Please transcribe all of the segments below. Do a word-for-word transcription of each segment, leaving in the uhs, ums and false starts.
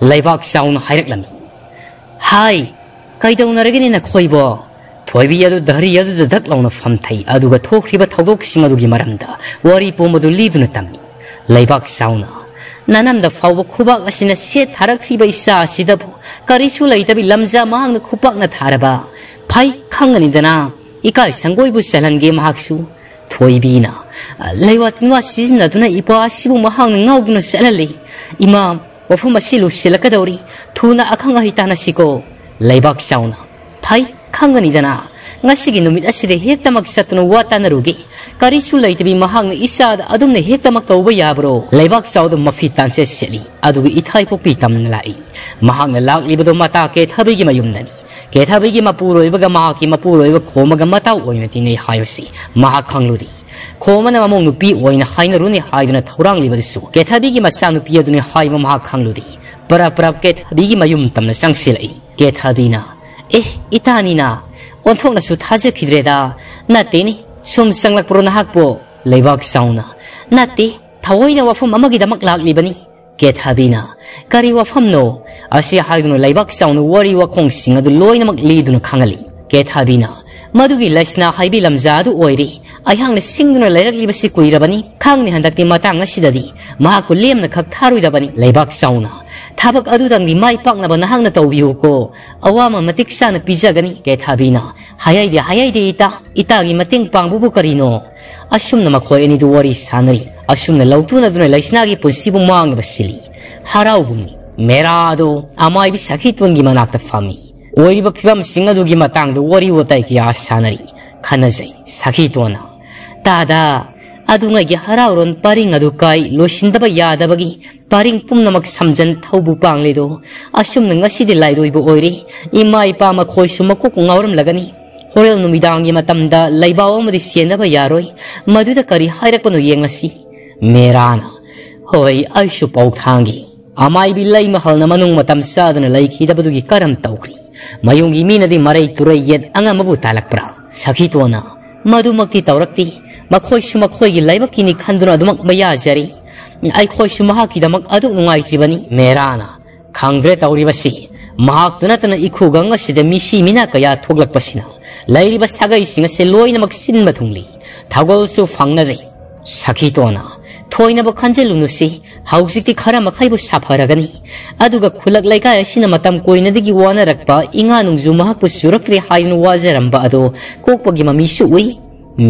ꯂꯩꯕꯥꯛ ꯆꯥꯎꯅ ꯍꯥꯏꯔꯛꯂꯝꯃꯤ꯫ "ꯍꯥꯏ, ꯀꯩꯗꯧꯅꯔꯒꯦꯅꯦ ꯅꯈꯣꯏꯕꯣ?" ꯊꯣꯏꯕꯤ ꯑꯗꯨ ꯙꯔꯤ ꯑꯗꯨꯗ ꯙꯛ ꯂꯥꯎꯅ ꯐꯝꯊꯩ, ꯑꯗꯨꯒ ꯊꯣꯛꯈ꯭ꯔꯤꯕ ꯊꯧꯗꯣꯛꯁꯤꯡ ꯑꯗꯨꯒꯤ ꯃꯔꯝꯗ ꯋꯥꯔꯤ ꯄꯨꯝꯕꯗꯨ ꯂꯤꯗꯨꯅ ꯇꯝꯃꯤ꯫ ꯂꯩꯕꯥꯛ ꯆꯥꯎꯅ, "ꯅꯅꯝꯗ ꯐꯥꯎꯕ ꯈꯨꯕꯥꯛ ꯑꯁꯤꯅ ꯁꯦꯠ ꯊꯥꯔꯛꯇ꯭ꯔꯤꯕ ꯏꯆꯥ ꯑꯁꯤꯗꯕꯨ ꯀꯔꯤꯁꯨ ꯂꯩꯇꯕꯤ ꯂꯝꯖꯥ ꯃꯍꯥꯛꯅ ꯈꯨꯄꯥꯛꯅ ꯊꯥꯔꯕ? ꯐꯩ, ꯈꯪꯒꯅꯤꯗꯅ, ꯏꯀꯥꯏ ꯁꯪꯒꯣꯏꯕꯨ ꯆꯜꯍꯟꯒꯦ ꯃꯍꯥꯛꯁꯨ꯫" ꯊꯣꯏꯕꯤꯅ, "ꯂꯩꯋꯥ ꯇꯤꯟꯋꯥ ꯁꯤꯖꯤꯟꯅꯗꯨꯅ ꯏꯄꯥ ꯑꯁꯤꯕꯨ ꯃꯍꯥꯛꯅ ꯉꯥꯎꯗꯨꯅ ꯆꯠꯍꯜꯂꯤ꯫ ꯏꯃꯥ, ꯋꯥꯐꯝ ꯑꯁꯤ ꯂꯣꯏꯁꯤꯜꯂꯛꯀꯗꯧꯔꯤ꯫ ꯊꯨꯅ ꯑꯈꯪ ꯑꯍꯩ ꯇꯥꯟꯅꯁꯤꯀꯣ꯫" ꯂꯩꯕꯥꯛ ꯆꯥꯎꯅ, "ꯐꯩ, ꯈꯪꯒꯅꯤꯗꯅ, ꯉꯁꯤꯒꯤ ꯅꯨꯃꯤꯠ ꯑꯁꯤꯗ ꯍꯦꯛꯇꯃꯛ ꯆꯠꯇꯨꯅ ꯋꯥ ꯇꯥꯟꯅꯔꯨꯒꯦ꯫ ꯀꯔꯤꯁꯨ ꯂꯩꯇꯕꯤ ꯃꯍꯥꯛꯅ ꯏꯆꯥꯗ ꯑꯗꯨꯝꯅ ꯍꯦꯛꯇꯃꯛ ꯇꯧꯕ ꯌꯥꯕ꯭ꯔꯣ?" ꯂꯩꯕꯥꯛ ꯆꯥꯎꯗ ꯃꯐꯤ ꯇꯥꯟꯁꯦꯠ ꯁꯦꯠꯂꯤ, ꯑꯗꯨꯒ ꯏꯊꯥꯏ ꯄꯣꯛꯄꯤ ꯇꯝꯅ ꯂꯥꯛꯏ꯫ ꯃꯍꯥꯛꯅ ꯂꯥꯛꯂꯤꯕꯗꯣ ꯃꯇꯥ ꯀꯦꯊꯕꯤꯒꯤ ꯃꯌꯨꯝꯗꯅꯤ꯫ ꯀꯦꯊꯕꯤꯒꯤ ꯃꯄꯨꯔꯣꯏꯕꯒ ꯃꯍꯥꯛꯀꯤ ꯃꯄꯨꯔꯣꯏꯕ ꯈꯣꯝꯃꯒ ꯃꯇꯥꯎ ꯑꯣꯏꯅ ꯇꯤꯟꯅꯩ ꯍꯥꯏꯕꯁꯤ ꯃꯍꯥꯛ ꯈꯪꯂꯨꯗꯦ꯫ ꯈꯣꯝꯃꯅ ꯃꯃꯧ ꯅꯨꯄꯤ ꯑꯣꯏꯅ ꯍꯥꯏꯅꯔꯨꯅꯤ ꯍꯥꯏꯗꯨꯅ ꯊꯧꯔꯥꯡꯂꯤꯕꯗꯨꯁꯨ ꯀꯦꯊꯕꯤꯒꯤ ꯃꯆꯥꯅꯨꯄꯤ ꯑꯗꯨꯅꯤ ꯍꯥꯏꯕ ꯃꯍꯥꯛ ꯈꯪꯂꯨꯗꯦ꯫ ꯄꯔꯞ ꯄꯔꯞ ꯀꯦꯊꯕꯤꯒꯤ ꯃꯌꯨꯝ ꯇꯝꯅ ꯆꯪꯁꯤꯜꯂꯛꯏ꯫ ꯀꯦꯊꯕꯤꯅ, "ꯑꯦ, ꯏꯇꯥꯅꯤꯅ, ꯑꯣꯟꯊꯣꯛꯅꯁꯨ ꯊꯥꯖꯈꯤꯗ꯭ꯔꯦꯗ꯫ ꯅꯠꯇꯦꯅꯦ, ꯁꯨꯝ ꯆꯪꯂꯛꯄ꯭ꯔꯣ ꯅꯍꯥꯛꯄꯣ?" ꯂꯩꯕꯥꯛ ꯆꯥꯎꯅ, "ꯅꯠꯇꯦ, ꯊꯑꯣꯏꯅ ꯋꯥꯐꯝ ꯑꯃꯒꯤꯗꯃꯛ ꯂꯥꯛꯂꯤꯕꯅꯤ꯫" ꯀꯦꯊꯕꯤꯅ, "ꯀꯔꯤ ꯋꯥꯐꯝꯅꯣ?" ꯑꯁꯤ ꯍꯥꯏꯗꯨꯅ ꯂꯩꯕꯥꯛ ꯆꯥꯎꯅ ꯋꯥꯔꯤ ꯋꯥꯈꯣꯡꯁꯤꯡ ꯑꯗꯨ ꯂꯣꯏꯅꯃꯛ ꯂꯤꯗꯨꯅ ꯈꯪꯍꯜꯂꯤ꯫ ꯀꯦꯊꯕꯤꯅ, "ꯃꯗꯨꯒꯤ ꯂꯩꯁꯅꯥ ꯍꯥꯏꯕꯤ ꯂꯝꯖꯥ ꯑꯗꯨ ꯑꯣꯏꯔꯦ꯫ ꯑꯩꯍꯥꯛꯅ ꯁꯤꯡꯗꯨꯅ ꯂꯩꯔꯛꯂꯤꯕꯁꯤ ꯀꯨꯏꯔꯕꯅꯤ꯫ ꯈꯪꯅꯤ ꯍꯟꯗꯛꯇꯤ ꯃꯇꯥꯡ ꯑꯁꯤꯗꯗꯤ ꯃꯍꯥꯛꯄꯨ ꯂꯦꯝꯅ ꯈꯛ ꯊꯥꯔꯣꯏꯗꯕꯅꯤ꯫" ꯂꯩꯕꯥꯛ ꯆꯥꯎꯅ, "ꯊꯕꯛ ꯑꯗꯨꯗꯪꯗꯤ ꯃꯥꯏ ꯄꯥꯛꯅꯕ ꯅꯍꯥꯛꯅ ꯇꯧꯕꯤꯌꯨꯀꯣ꯫ ꯑꯋꯥꯃꯟ ꯃꯇꯤꯛ ꯆꯥꯅ ꯄꯤꯖꯒꯅꯤ꯫" ꯀꯦꯊꯕꯤꯅ, "ꯍꯥꯏꯍꯩꯗꯦ, ꯍꯥꯏꯍꯩꯗꯦ ꯏꯇꯥ꯫ ꯏꯇꯥꯒꯤ ꯃꯇꯦꯡ ꯄꯥꯡꯕꯕꯨ ꯀꯔꯤꯅꯣ?" ꯑꯁꯨꯝꯅ ꯃꯈꯣꯏ ꯑꯅꯤꯗꯨ ꯋꯥꯔꯤ ꯁꯥꯟꯅꯔꯤ꯫ ꯑꯁꯨꯝꯅ ꯂꯧꯇꯨꯅꯗꯨꯅ ꯂꯩꯁꯅꯥꯒꯤ ꯄꯨꯟꯁꯤꯕꯨ ꯃꯥꯡꯅꯕ ꯁꯤꯜꯂꯤ꯫ ꯍꯔꯥꯎꯒꯨꯝꯅꯤ꯫ ꯃꯦꯔꯥ ꯑꯗꯨ ꯑꯃꯥꯏꯕꯤ ꯁꯈꯤꯇꯣꯟꯒꯤ ꯃꯅꯥꯛꯇ ꯐꯝꯃꯤ꯫ ꯑꯣꯏꯔꯤꯕ ꯐꯤꯕꯝꯁꯤꯡ ꯑꯗꯨꯒꯤ ꯃꯇꯥꯡꯗ ꯋꯥꯔꯤ ꯋꯥꯇꯥꯏ ꯀꯌꯥ ꯁꯥꯟꯅꯔꯤ꯫ ꯈꯟꯅꯖꯩ꯫ ꯁꯈꯤꯇꯣꯟꯅ, "ꯇꯥꯗ, ꯑꯗꯨꯉꯩꯒꯤ ꯍꯔꯥꯎꯔꯣꯟ ꯄꯔꯤꯡ ꯑꯗꯨ ꯀꯥꯏ ꯂꯣꯏꯁꯤꯟꯗꯕ ꯌꯥꯗꯕꯒꯤ ꯄꯔꯤꯡ ꯄꯨꯝꯅꯃꯛ ꯁꯝꯖꯟ ꯊꯧꯕꯨ ꯄꯥꯡꯂꯦꯗꯣ꯫ ꯑꯁꯨꯝꯅ ꯉꯁꯤꯗꯤ ꯂꯥꯏꯔꯣꯏꯕ ꯑꯣꯏꯔꯦ꯫ ꯏꯃꯥ ꯏꯄꯥ ꯃꯈꯣꯏꯁꯨ ꯃꯀꯣꯛ ꯉꯥꯎꯔꯝꯂꯒꯅꯤ꯫ ꯍꯣꯔꯦꯟ ꯅꯨꯃꯤꯗꯥꯡꯒꯤ ꯃꯇꯝꯗ ꯂꯩꯕꯥꯎ ꯑꯃꯗꯤ ꯆꯦꯟꯗꯕ ꯌꯥꯔꯣꯏ꯫ ꯃꯗꯨꯗ ꯀꯔꯤ ꯍꯥꯏꯔꯛꯄꯅꯣ ꯌꯦꯡꯂꯁꯤ꯫" ꯃꯦꯔꯥꯅ, "ꯍꯣꯏ, ꯑꯩꯁꯨ ꯄꯥꯎ ꯊꯥꯡꯒꯦ꯫ ꯑꯃꯥꯏꯕꯤ ꯂꯩꯃꯍꯜꯅ ꯃꯅꯨꯡ ꯃꯇꯝ ꯆꯥꯗꯅ ꯂꯩꯈꯤꯗꯕꯗꯨꯒꯤ ꯀꯔꯝ ꯇꯧꯈ꯭ꯔꯤ? ꯃꯌꯨꯝꯒꯤ ꯃꯤꯅꯗꯤ ꯃꯔꯩ ꯇꯨꯔꯩ ꯌꯦꯠ ꯑꯉꯝꯕꯕꯨ ꯇꯥꯜꯂꯛꯄ꯭ꯔꯥ?" ꯁꯈꯤꯇꯣꯟꯅ, "ꯃꯗꯨꯃꯛꯇꯤ ꯇꯧꯔꯛꯇꯦ꯫ ꯃꯈꯣꯏꯁꯨ ꯃꯈꯣꯏꯒꯤ ꯂꯥꯏꯕꯛꯀꯤꯅꯤ ꯈꯟꯗꯨꯅ ꯑꯗꯨꯃꯛ ꯃꯌꯥꯖꯔꯤ꯫ ꯑꯩꯈꯣꯏꯁꯨ ꯃꯍꯥꯛꯀꯤꯗꯃꯛ ꯑꯗꯨꯛ ꯅꯨꯡꯉꯥꯏꯇ꯭ꯔꯤꯕꯅꯤ꯫" ꯃꯦꯔꯥꯅ, ꯈꯪꯗ꯭ꯔꯦ ꯇꯧꯔꯤꯕꯁꯤ꯫ ꯃꯍꯥꯛꯇ ꯅꯠꯇꯅ ꯏꯈꯨꯒꯪ ꯑꯁꯤꯗ ꯃꯤꯁꯤ ꯃꯤꯅꯥ ꯀꯌꯥ ꯊꯣꯛꯂꯛꯄꯁꯤꯅ ꯂꯩꯔꯤꯕ ꯁꯥꯒꯩꯁꯤꯡ ꯑꯁꯤ ꯂꯣꯏꯅꯃꯛ ꯁꯤꯟꯕ ꯊꯨꯡꯂꯤ꯫ ꯊꯧꯒꯜꯁꯨ ꯐꯪꯅꯔꯦ꯫ ꯁꯈꯤꯇꯣꯅ, "ꯊꯣꯏꯅꯕ ꯈꯟꯖꯤꯜꯂꯨꯅꯨꯁꯤ, ꯍꯧꯖꯤꯛꯇꯤ ꯈꯔ ꯃꯈꯩꯕꯨ ꯁꯥꯐꯔꯒꯅꯤ꯫ ꯑꯗꯨꯒ ꯈꯨꯜꯂꯛ ꯂꯩꯀꯥꯏ ꯑꯁꯤꯅ ꯃꯇꯝ ꯀꯨꯏꯅꯗꯒꯤ ꯋꯥꯅꯔꯛꯄ ꯏꯉꯥ ꯅꯨꯡꯖꯨ ꯃꯍꯥꯛꯄꯨ ꯆꯨꯔꯛꯇ꯭ꯔꯦ ꯍꯥꯏꯗꯨꯅ ꯋꯥꯖꯔꯝꯕ ꯑꯗꯣ ꯀꯣꯛꯄꯒꯤ ꯃꯃꯤꯁꯨ ꯎꯏ꯫"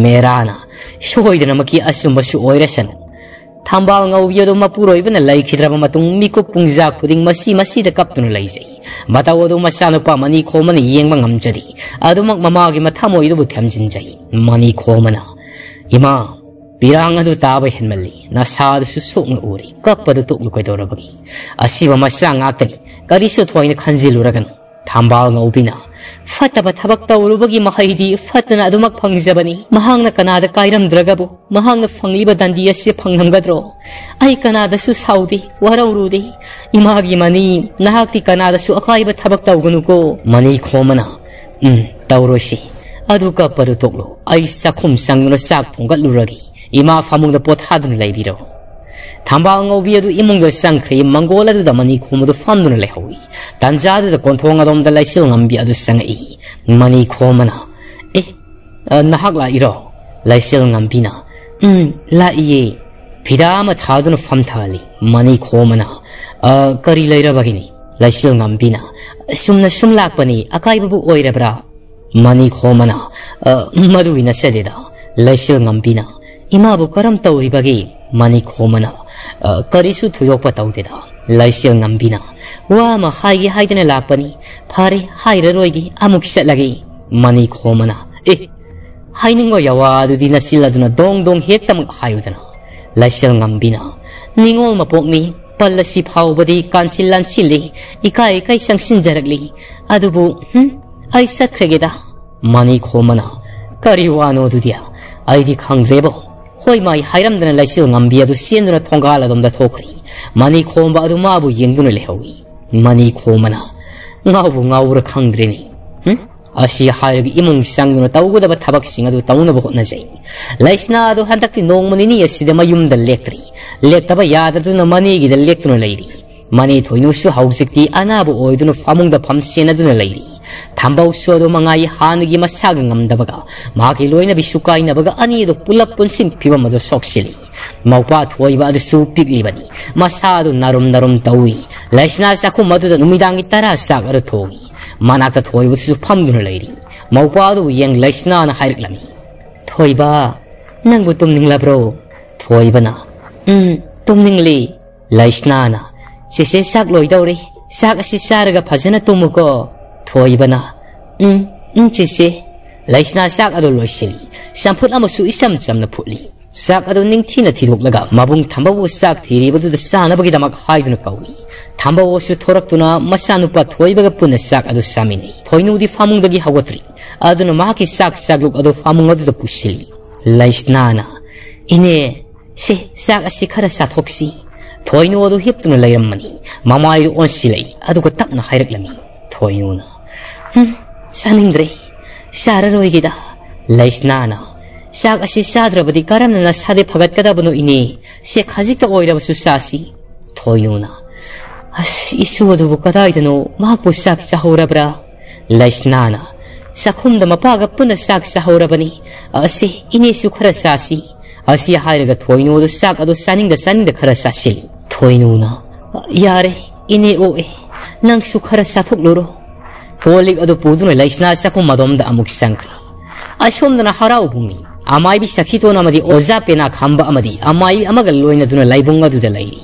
ꯃꯦꯔꯥꯅ, "ꯁꯣꯏꯗꯅꯃꯛꯀꯤ ꯑꯆꯨꯝꯕꯁꯨ ꯑꯣꯏꯔꯁꯅꯨ꯫" ꯊꯝꯕꯥꯜ ꯉꯧꯕꯤ ꯑꯗꯨ ꯃꯄꯨꯔꯣꯏꯕꯅ ꯂꯩꯈꯤꯗ꯭ꯔꯕ ꯃꯇꯨꯡ ꯃꯤꯀꯨꯞ ꯄꯨꯡꯖꯥ ꯈꯨꯗꯤꯡ ꯃꯁꯤ ꯃꯁꯤꯗ ꯀꯞꯇꯨꯅ ꯂꯩꯖꯩ꯫ ꯃꯇꯧ ꯑꯗꯨ ꯃꯆꯥꯅꯨꯄꯥ ꯃꯅꯤꯈꯣꯃꯅ ꯌꯦꯡꯕ ꯉꯝꯖꯗꯦ꯫ ꯑꯗꯨꯃꯛ ꯃꯃꯥꯒꯤ ꯃꯊꯃꯣꯏꯗꯨꯕꯨ ꯊꯦꯝꯖꯤꯟꯖꯩ꯫ ꯃꯅꯤꯈꯣꯃꯅ, "ꯏꯃꯥ, ꯄꯤꯔꯥꯡ ꯑꯗꯨ ꯇꯥꯕ ꯍꯦꯟꯃꯜꯂꯤ꯫ ꯅꯁꯥꯗꯨꯁꯨ ꯁꯣꯛꯅ ꯎꯔꯤ꯫ ꯀꯞꯄꯗꯨ ꯇꯣꯛꯂꯨ ꯀꯩꯗꯧꯔꯕꯒꯦ? ꯑꯁꯤꯕ ꯃꯆꯥ ꯉꯥꯛꯇꯅꯤ꯫ ꯀꯔꯤꯁꯨ ꯊꯣꯏꯅ ꯈꯟꯖꯤꯜꯂꯨꯔꯒꯅꯨ꯫" ꯊꯝꯕꯥꯜ ꯉꯧꯕꯤꯅ, "ꯐꯠꯇꯕ ꯊꯕꯛ ꯇꯧꯔꯨꯕꯒꯤ ꯃꯍꯩꯗꯤ ꯐꯠꯇꯅ ꯑꯗꯨꯃꯛ ꯐꯪꯖꯕꯅꯤ꯫ ꯃꯍꯥꯛꯅ ꯀꯅꯥꯗ ꯀꯥꯏꯔꯝꯗ꯭ꯔꯒꯕꯨ ꯃꯍꯥꯛꯅ ꯐꯪꯂꯤꯕ ꯗꯟꯗꯤ ꯑꯁꯤ ꯐꯪꯂꯝꯒꯗ꯭ꯔꯣ? ꯑꯩ ꯀꯅꯥꯗꯁꯨ ꯁꯥꯎꯗꯦ, ꯋꯥꯔꯧꯔꯨꯗꯦ꯫ ꯏꯃꯥꯒꯤ ꯃꯅꯤ, ꯅꯍꯥꯛꯇꯤ ꯀꯅꯥꯗꯁꯨ ꯑꯀꯥꯏꯕ ꯊꯕꯛ ꯇꯧꯒꯅꯨꯀꯣ꯫" ꯃꯅꯤꯈꯣꯃꯅ, "ꯎꯝ, ꯇꯧꯔꯣꯏꯁꯤ꯫ ꯑꯗꯨ ꯀꯞꯄꯗꯨ ꯇꯣꯛꯂꯣ꯫ ꯑꯩ ꯆꯥꯛꯈꯨꯝ ꯆꯪꯗꯨꯅ ꯆꯥꯛ ꯊꯣꯡꯒꯠꯂꯨꯔꯒꯦ꯫ ꯏꯃꯥ ꯐꯃꯨꯡꯗ ꯄꯣꯊꯥꯗꯨꯅ ꯂꯩꯕꯤꯔꯣ꯫" ꯊꯝꯕꯥꯜ ꯉꯧꯕꯤ ꯑꯗꯨ ꯏꯃꯨꯡꯗ ꯆꯪꯈ꯭ꯔꯦ꯫ ꯃꯪꯒꯣꯜ ꯑꯗꯨꯗ ꯃꯅꯤꯈꯣꯝ ꯑꯗꯨ ꯐꯝꯗꯨꯅ ꯂꯩꯍꯧꯏ꯫ ꯇꯟꯖꯥꯗꯨꯗ ꯀꯣꯟꯊꯣꯡ ꯑꯗꯣꯝꯗ ꯂꯩꯆꯤꯜ ꯉꯝꯕꯤ ꯑꯗꯨ ꯆꯪꯉꯛꯏ꯫ ꯃꯅꯤꯈꯣꯝ ꯑꯃꯅ, "ꯑꯦ, ꯑ, ꯅꯍꯥꯛ ꯂꯥꯛꯏꯔꯣ?" ꯂꯩꯆꯤꯜ ꯉꯝꯕꯤꯅ, "ꯎꯝ, ꯂꯥꯛꯏꯌꯦ꯫" ꯐꯤꯗꯥ ꯑꯃ ꯊꯥꯗꯨꯅ ꯐꯝꯊꯍꯜꯂꯤ꯫ ꯃꯅꯤꯈꯣꯝ ꯑꯃꯅ, "ꯑ, ꯀꯔꯤ ꯂꯩꯔꯕꯒꯤꯅꯤ?" ꯂꯩꯆꯤꯜ ꯉꯝꯕꯤꯅ, "ꯁꯨꯝꯅ ꯁꯨꯝ ꯂꯥꯛꯄꯅꯤ, ꯑꯀꯥꯏꯕꯕꯨ ꯑꯣꯏꯔꯕ꯭ꯔꯥ?" ꯃꯅꯤꯈꯣꯝ ꯑꯃꯅ, "ꯑ, ꯃꯗꯨꯒꯤ ꯅꯠꯆꯗꯦꯗ꯫" ꯂꯩꯆꯤꯜ ꯉꯝꯕꯤꯅ, "ꯏꯃꯥꯕꯨ ꯀꯔꯝ ꯇꯧꯔꯤꯕꯒꯦ?" ꯃꯅꯤꯈꯣꯝ ꯑꯃꯅ, "ꯑ, ꯀꯔꯤꯁꯨ ꯊꯣꯏꯗꯣꯛꯄ ꯇꯧꯗꯦꯗ꯫" ꯂꯩꯆꯤꯜ ꯉꯝꯕꯤꯅ, "ꯋꯥ ꯑꯃ ꯍꯥꯏꯒꯦ ꯍꯥꯏꯗꯅ ꯂꯥꯛꯄꯅꯤ꯫ ꯐꯔꯦ, ꯍꯥꯏꯔꯔꯣꯏꯒꯦ, ꯑꯃꯨꯛ ꯆꯠꯂꯒꯦ꯫" ꯃꯅꯤꯈꯣꯝ ꯑꯃꯅ, "ꯑꯦ, ꯍꯥꯏꯅꯤꯡꯕ ꯌꯥꯋꯥ ꯑꯗꯨꯗꯤ ꯅꯆꯤꯜ ꯑꯗꯨꯅ ꯗꯣꯡ ꯗꯣꯡ ꯍꯦꯛꯇꯃꯛ ꯍꯥꯏꯌꯨꯗꯅ꯫" ꯂꯩꯆꯤꯜ ꯉꯝꯕꯤꯅ, "ꯅꯤꯉꯣꯜ ꯃꯄꯣꯛꯅꯤ, ꯄꯜ ꯑꯁꯤ ꯐꯥꯎꯕꯗꯤ ꯀꯥꯟꯆꯤꯜ ꯂꯥꯟꯁꯤꯜꯂꯤ, ꯏꯀꯥꯏ ꯏꯀꯥꯏ ꯆꯪꯁꯤꯟꯖꯔꯛꯂꯤ꯫ ꯑꯗꯨꯕꯨ, ꯍꯨꯝ, ꯑꯩ ꯆꯠꯈ꯭ꯔꯒꯦꯗ꯫" ꯃꯅꯤꯈꯣꯝ ꯑꯃꯅ, "ꯀꯔꯤ ꯋꯥꯅꯣ ꯑꯗꯨꯗꯤ? ꯑꯩꯗꯤ ꯈꯪꯗ꯭ꯔꯦꯕꯣ꯫" ꯍꯣꯏ ꯃꯥꯏ ꯍꯥꯏꯔꯝꯗꯅ ꯂꯩꯆꯤꯜ ꯉꯝꯕꯤ ꯑꯗꯨ ꯆꯦꯟꯗꯨꯅ ꯊꯣꯡꯒꯥꯜ ꯑꯗꯣꯝꯗ ꯊꯣꯛꯈ꯭ꯔꯤ꯫ ꯃꯅꯤꯈꯣꯝꯕ ꯑꯗꯨ ꯃꯥꯕꯨ ꯌꯦꯡꯗꯨꯅ ꯂꯩꯍꯧꯏ꯫ ꯃꯅꯤꯈꯣꯝꯕꯅ, "ꯉꯥꯎꯕꯨ ꯉꯥꯎꯔ ꯈꯪꯗ꯭ꯔꯦꯅꯦ꯫ ꯍꯨꯝ?" ꯑꯁꯤ ꯍꯥꯏꯔꯒ ꯏꯃꯨꯡ ꯆꯪꯗꯨꯅ ꯇꯧꯒꯗꯕ ꯊꯕꯛꯁꯤꯡ ꯑꯗꯨ ꯇꯧꯅꯕ ꯍꯣꯠꯅꯖꯩ꯫ ꯂꯩꯁꯅꯥ ꯑꯗꯨ ꯍꯟꯗꯛꯇꯤ ꯅꯣꯡꯃ ꯅꯤꯅꯤ ꯑꯁꯤꯗ ꯃꯌꯨꯝꯗ ꯂꯦꯛꯇ꯭ꯔꯤ꯫ ꯂꯦꯛꯇꯕ ꯌꯥꯗꯗꯨꯅ ꯃꯅꯦꯒꯤꯗ ꯂꯦꯛꯇꯨꯅ ꯂꯩꯔꯤ꯫ ꯃꯅꯦ ꯊꯣꯏꯅꯨꯁꯨ ꯍꯧꯖꯤꯛꯇꯤ ꯑꯅꯥꯕ ꯑꯣꯏꯗꯨꯅ ꯐꯃꯨꯡꯗ ꯐꯝ ꯁꯦꯟꯅꯗꯨꯅ ꯂꯩꯔꯤ꯫ ꯊꯝꯕꯧꯁꯨ ꯑꯗꯨ ꯃꯉꯥꯏ ꯍꯥꯟꯅꯒꯤ ꯃꯁꯥꯒ ꯉꯝꯗꯕꯒ ꯃꯍꯥꯛꯀꯤ ꯂꯣꯏꯅꯕꯤꯁꯨ ꯀꯥꯏꯅꯕꯒ ꯑꯅꯤꯗꯨ ꯄꯨꯂꯞ ꯄꯨꯟꯁꯤꯟ ꯐꯤꯕꯝ ꯑꯗꯨ ꯁꯣꯛꯁꯤꯜꯂꯤ꯫ ꯃꯧꯄꯥ ꯊꯣꯏꯕ ꯑꯗꯨꯁꯨ ꯄꯤꯛꯂꯤꯕꯅꯤ꯫ ꯃꯁꯥ ꯑꯗꯨ ꯅꯥꯔꯨꯝ ꯅꯥꯔꯨꯝ ꯇꯧꯏ꯫ ꯂꯩꯁꯅꯥ ꯆꯥꯛꯈꯨꯝ ꯑꯗꯨꯗ ꯅꯨꯃꯤꯗꯥꯡꯒꯤ ꯇꯔꯥ ꯆꯥꯛ ꯑꯗꯨ ꯊꯣꯡꯏ꯫ ꯃꯅꯥꯛꯇ ꯊꯣꯏꯕꯗꯨꯁꯨ ꯐꯝꯗꯨꯅ ꯂꯩꯔꯤ꯫ ꯃꯧꯄꯥ ꯑꯗꯨꯕꯨ ꯌꯦꯡ ꯂꯩꯁꯅꯥꯅ ꯍꯥꯏꯔꯛꯂꯝꯃꯤ, "ꯊꯣꯏꯕ, ꯅꯪꯕꯨ ꯇꯨꯝꯅꯤꯡꯂꯕ꯭ꯔꯣ?" ꯊꯣꯏꯕꯅ, "ꯎꯝ, ꯇꯨꯝꯅꯤꯡꯂꯤ꯫" ꯂꯩꯁꯅꯥꯅ, "ꯆꯦꯆꯦ, ꯆꯥꯛ ꯂꯣꯏꯗꯧꯔꯦ꯫ ꯆꯥꯛ ꯑꯁꯤ ꯆꯥꯔꯒ ꯐꯖꯅ ꯇꯨꯝꯃꯨꯀꯣ꯫" ꯊꯣꯏꯕꯅ, "ꯎꯝ, ꯎꯝ, ꯆꯦꯆꯦ꯫" ꯂꯩꯁꯅꯥ ꯆꯥꯛ ꯑꯗꯨ ꯂꯣꯏꯁꯤꯜꯂꯤ꯫ ꯆꯝꯐꯨꯠ ꯑꯃꯁꯨ ꯏꯆꯝ ꯆꯝꯅ ꯐꯨꯠꯂꯤ꯫ ꯆꯥꯛ ꯑꯗꯨ ꯅꯤꯡꯊꯤꯅ ꯊꯤꯗꯣꯛꯂꯒ ꯃꯕꯨꯡ ꯊꯝꯕꯧꯕꯨ ꯆꯥꯛ ꯊꯤꯔꯤꯕꯗꯨꯗ ꯆꯥꯅꯕꯒꯤꯗꯃꯛ ꯍꯥꯏꯗꯨꯅ ꯀꯧꯏ꯫ ꯊꯝꯕꯧꯕꯁꯨ ꯊꯣꯔꯛꯇꯨꯅ ꯃꯆꯥꯅꯨꯄꯥ ꯊꯣꯏꯕꯒ ꯄꯨꯟꯅ ꯆꯥꯛ ꯑꯗꯨ ꯆꯥꯃꯤꯟꯅꯩ꯫ ꯊꯣꯏꯅꯨꯗꯤ ꯐꯃꯨꯡꯗꯒꯤ ꯍꯧꯒꯠꯇ꯭ꯔꯤ꯫ ꯑꯗꯨꯅ ꯃꯍꯥꯛꯀꯤ ꯆꯥꯛ ꯆꯥꯛꯂꯨꯛ ꯑꯗꯨ ꯐꯃꯨꯡ ꯑꯗꯨꯗ ꯄꯨꯁꯤꯜꯂꯤ꯫ ꯂꯩꯁꯅꯥꯅ, "ꯏꯅꯦ, ꯁꯦ, ꯆꯥꯛ ꯑꯁꯤ ꯈꯔ ꯆꯥꯊꯣꯛꯁꯤ꯫" ꯊꯣꯏꯅꯨ ꯑꯗꯨ ꯍꯤꯞꯇꯨꯅ ꯂꯩꯔꯝꯃꯅꯤ꯫ ꯃꯃꯥꯏꯗꯨ ꯑꯣꯟꯁꯤꯜꯂꯛꯏ, ꯑꯗꯨꯒ ꯇꯞꯅ ꯍꯥꯏꯔꯛꯂꯝꯃꯤ꯫ ꯊꯣꯏꯅꯨꯅ, "ꯍꯨꯝ, ꯆꯥꯅꯤꯡꯗ꯭ꯔꯦ, ꯆꯥꯔꯔꯣꯏꯒꯦꯗ꯫" ꯂꯩꯁꯅꯥꯅ, "ꯆꯥꯛ ꯑꯁꯤ ꯆꯥꯗ꯭ꯔꯕꯗꯤ ꯀꯔꯝꯅ ꯅꯁꯥꯗꯤ ꯐꯒꯠꯀꯗꯕꯅꯣ ꯏꯅꯦ? ꯁꯦ, ꯈꯖꯤꯛꯇ ꯑꯣꯏꯔꯕꯁꯨ ꯆꯥꯁꯤ꯫" ꯊꯣꯏꯅꯨꯅ, "ꯑꯁ, ꯏꯁꯨ ꯑꯗꯨꯕꯨ ꯀꯗꯥꯏꯗꯅꯣ? ꯃꯍꯥꯛꯄꯨ ꯆꯥꯛ ꯆꯥꯍꯧꯔꯕ꯭ꯔꯥ?" ꯂꯩꯁꯅꯥꯅ, "ꯆꯥꯛꯈꯨꯝꯗ ꯃꯄꯥꯒ ꯄꯨꯟꯅ ꯆꯥꯛ ꯆꯥꯍꯧꯔꯕꯅꯤ꯫ ꯑꯁꯤ, ꯏꯅꯦꯁꯨ ꯈꯔ ꯆꯥꯁꯤ꯫" ꯑꯁꯤ ꯍꯥꯏꯔꯒ ꯊꯣꯏꯅꯨ ꯑꯗꯨ ꯆꯥꯛ ꯑꯗꯨ ꯆꯥꯅꯤꯡꯗ ꯆꯥꯅꯤꯡꯗ ꯈꯔ ꯆꯥꯁꯤꯜꯂꯤ꯫ ꯊꯣꯏꯅꯨꯅ, "ꯌꯥꯔꯦ, ꯏꯅꯦ ꯑꯣꯛꯑꯦ, ꯅꯪꯁꯨ ꯈꯔ ꯆꯥꯊꯣꯛꯂꯨꯔꯣ꯫" ꯀꯣꯜ ꯂꯤꯛ ꯑꯗꯨ ꯄꯨꯗꯨꯅ ꯂꯩꯁꯅꯥ ꯆꯥꯛꯈꯨꯝ ꯑꯗꯣꯝꯗ ꯑꯃꯨꯛ ꯆꯪꯈ꯭ꯔꯦ꯫ ꯑꯁꯣꯝꯗꯅ ꯍꯔꯥꯎꯕꯨꯡꯅꯤ꯫ ꯑꯃꯥꯏꯕꯤ ꯁꯈꯤꯇꯣꯟ ꯑꯃꯗꯤ ꯑꯣꯖꯥ ꯄꯦꯅꯥ ꯈꯝꯕ ꯑꯃꯗꯤ ꯑꯃꯥꯏꯕꯤ ꯑꯃꯒ ꯂꯣꯏꯅꯗꯨꯅ ꯂꯥꯏꯕꯨꯡ ꯑꯗꯨꯗ ꯂꯩꯔꯤ꯫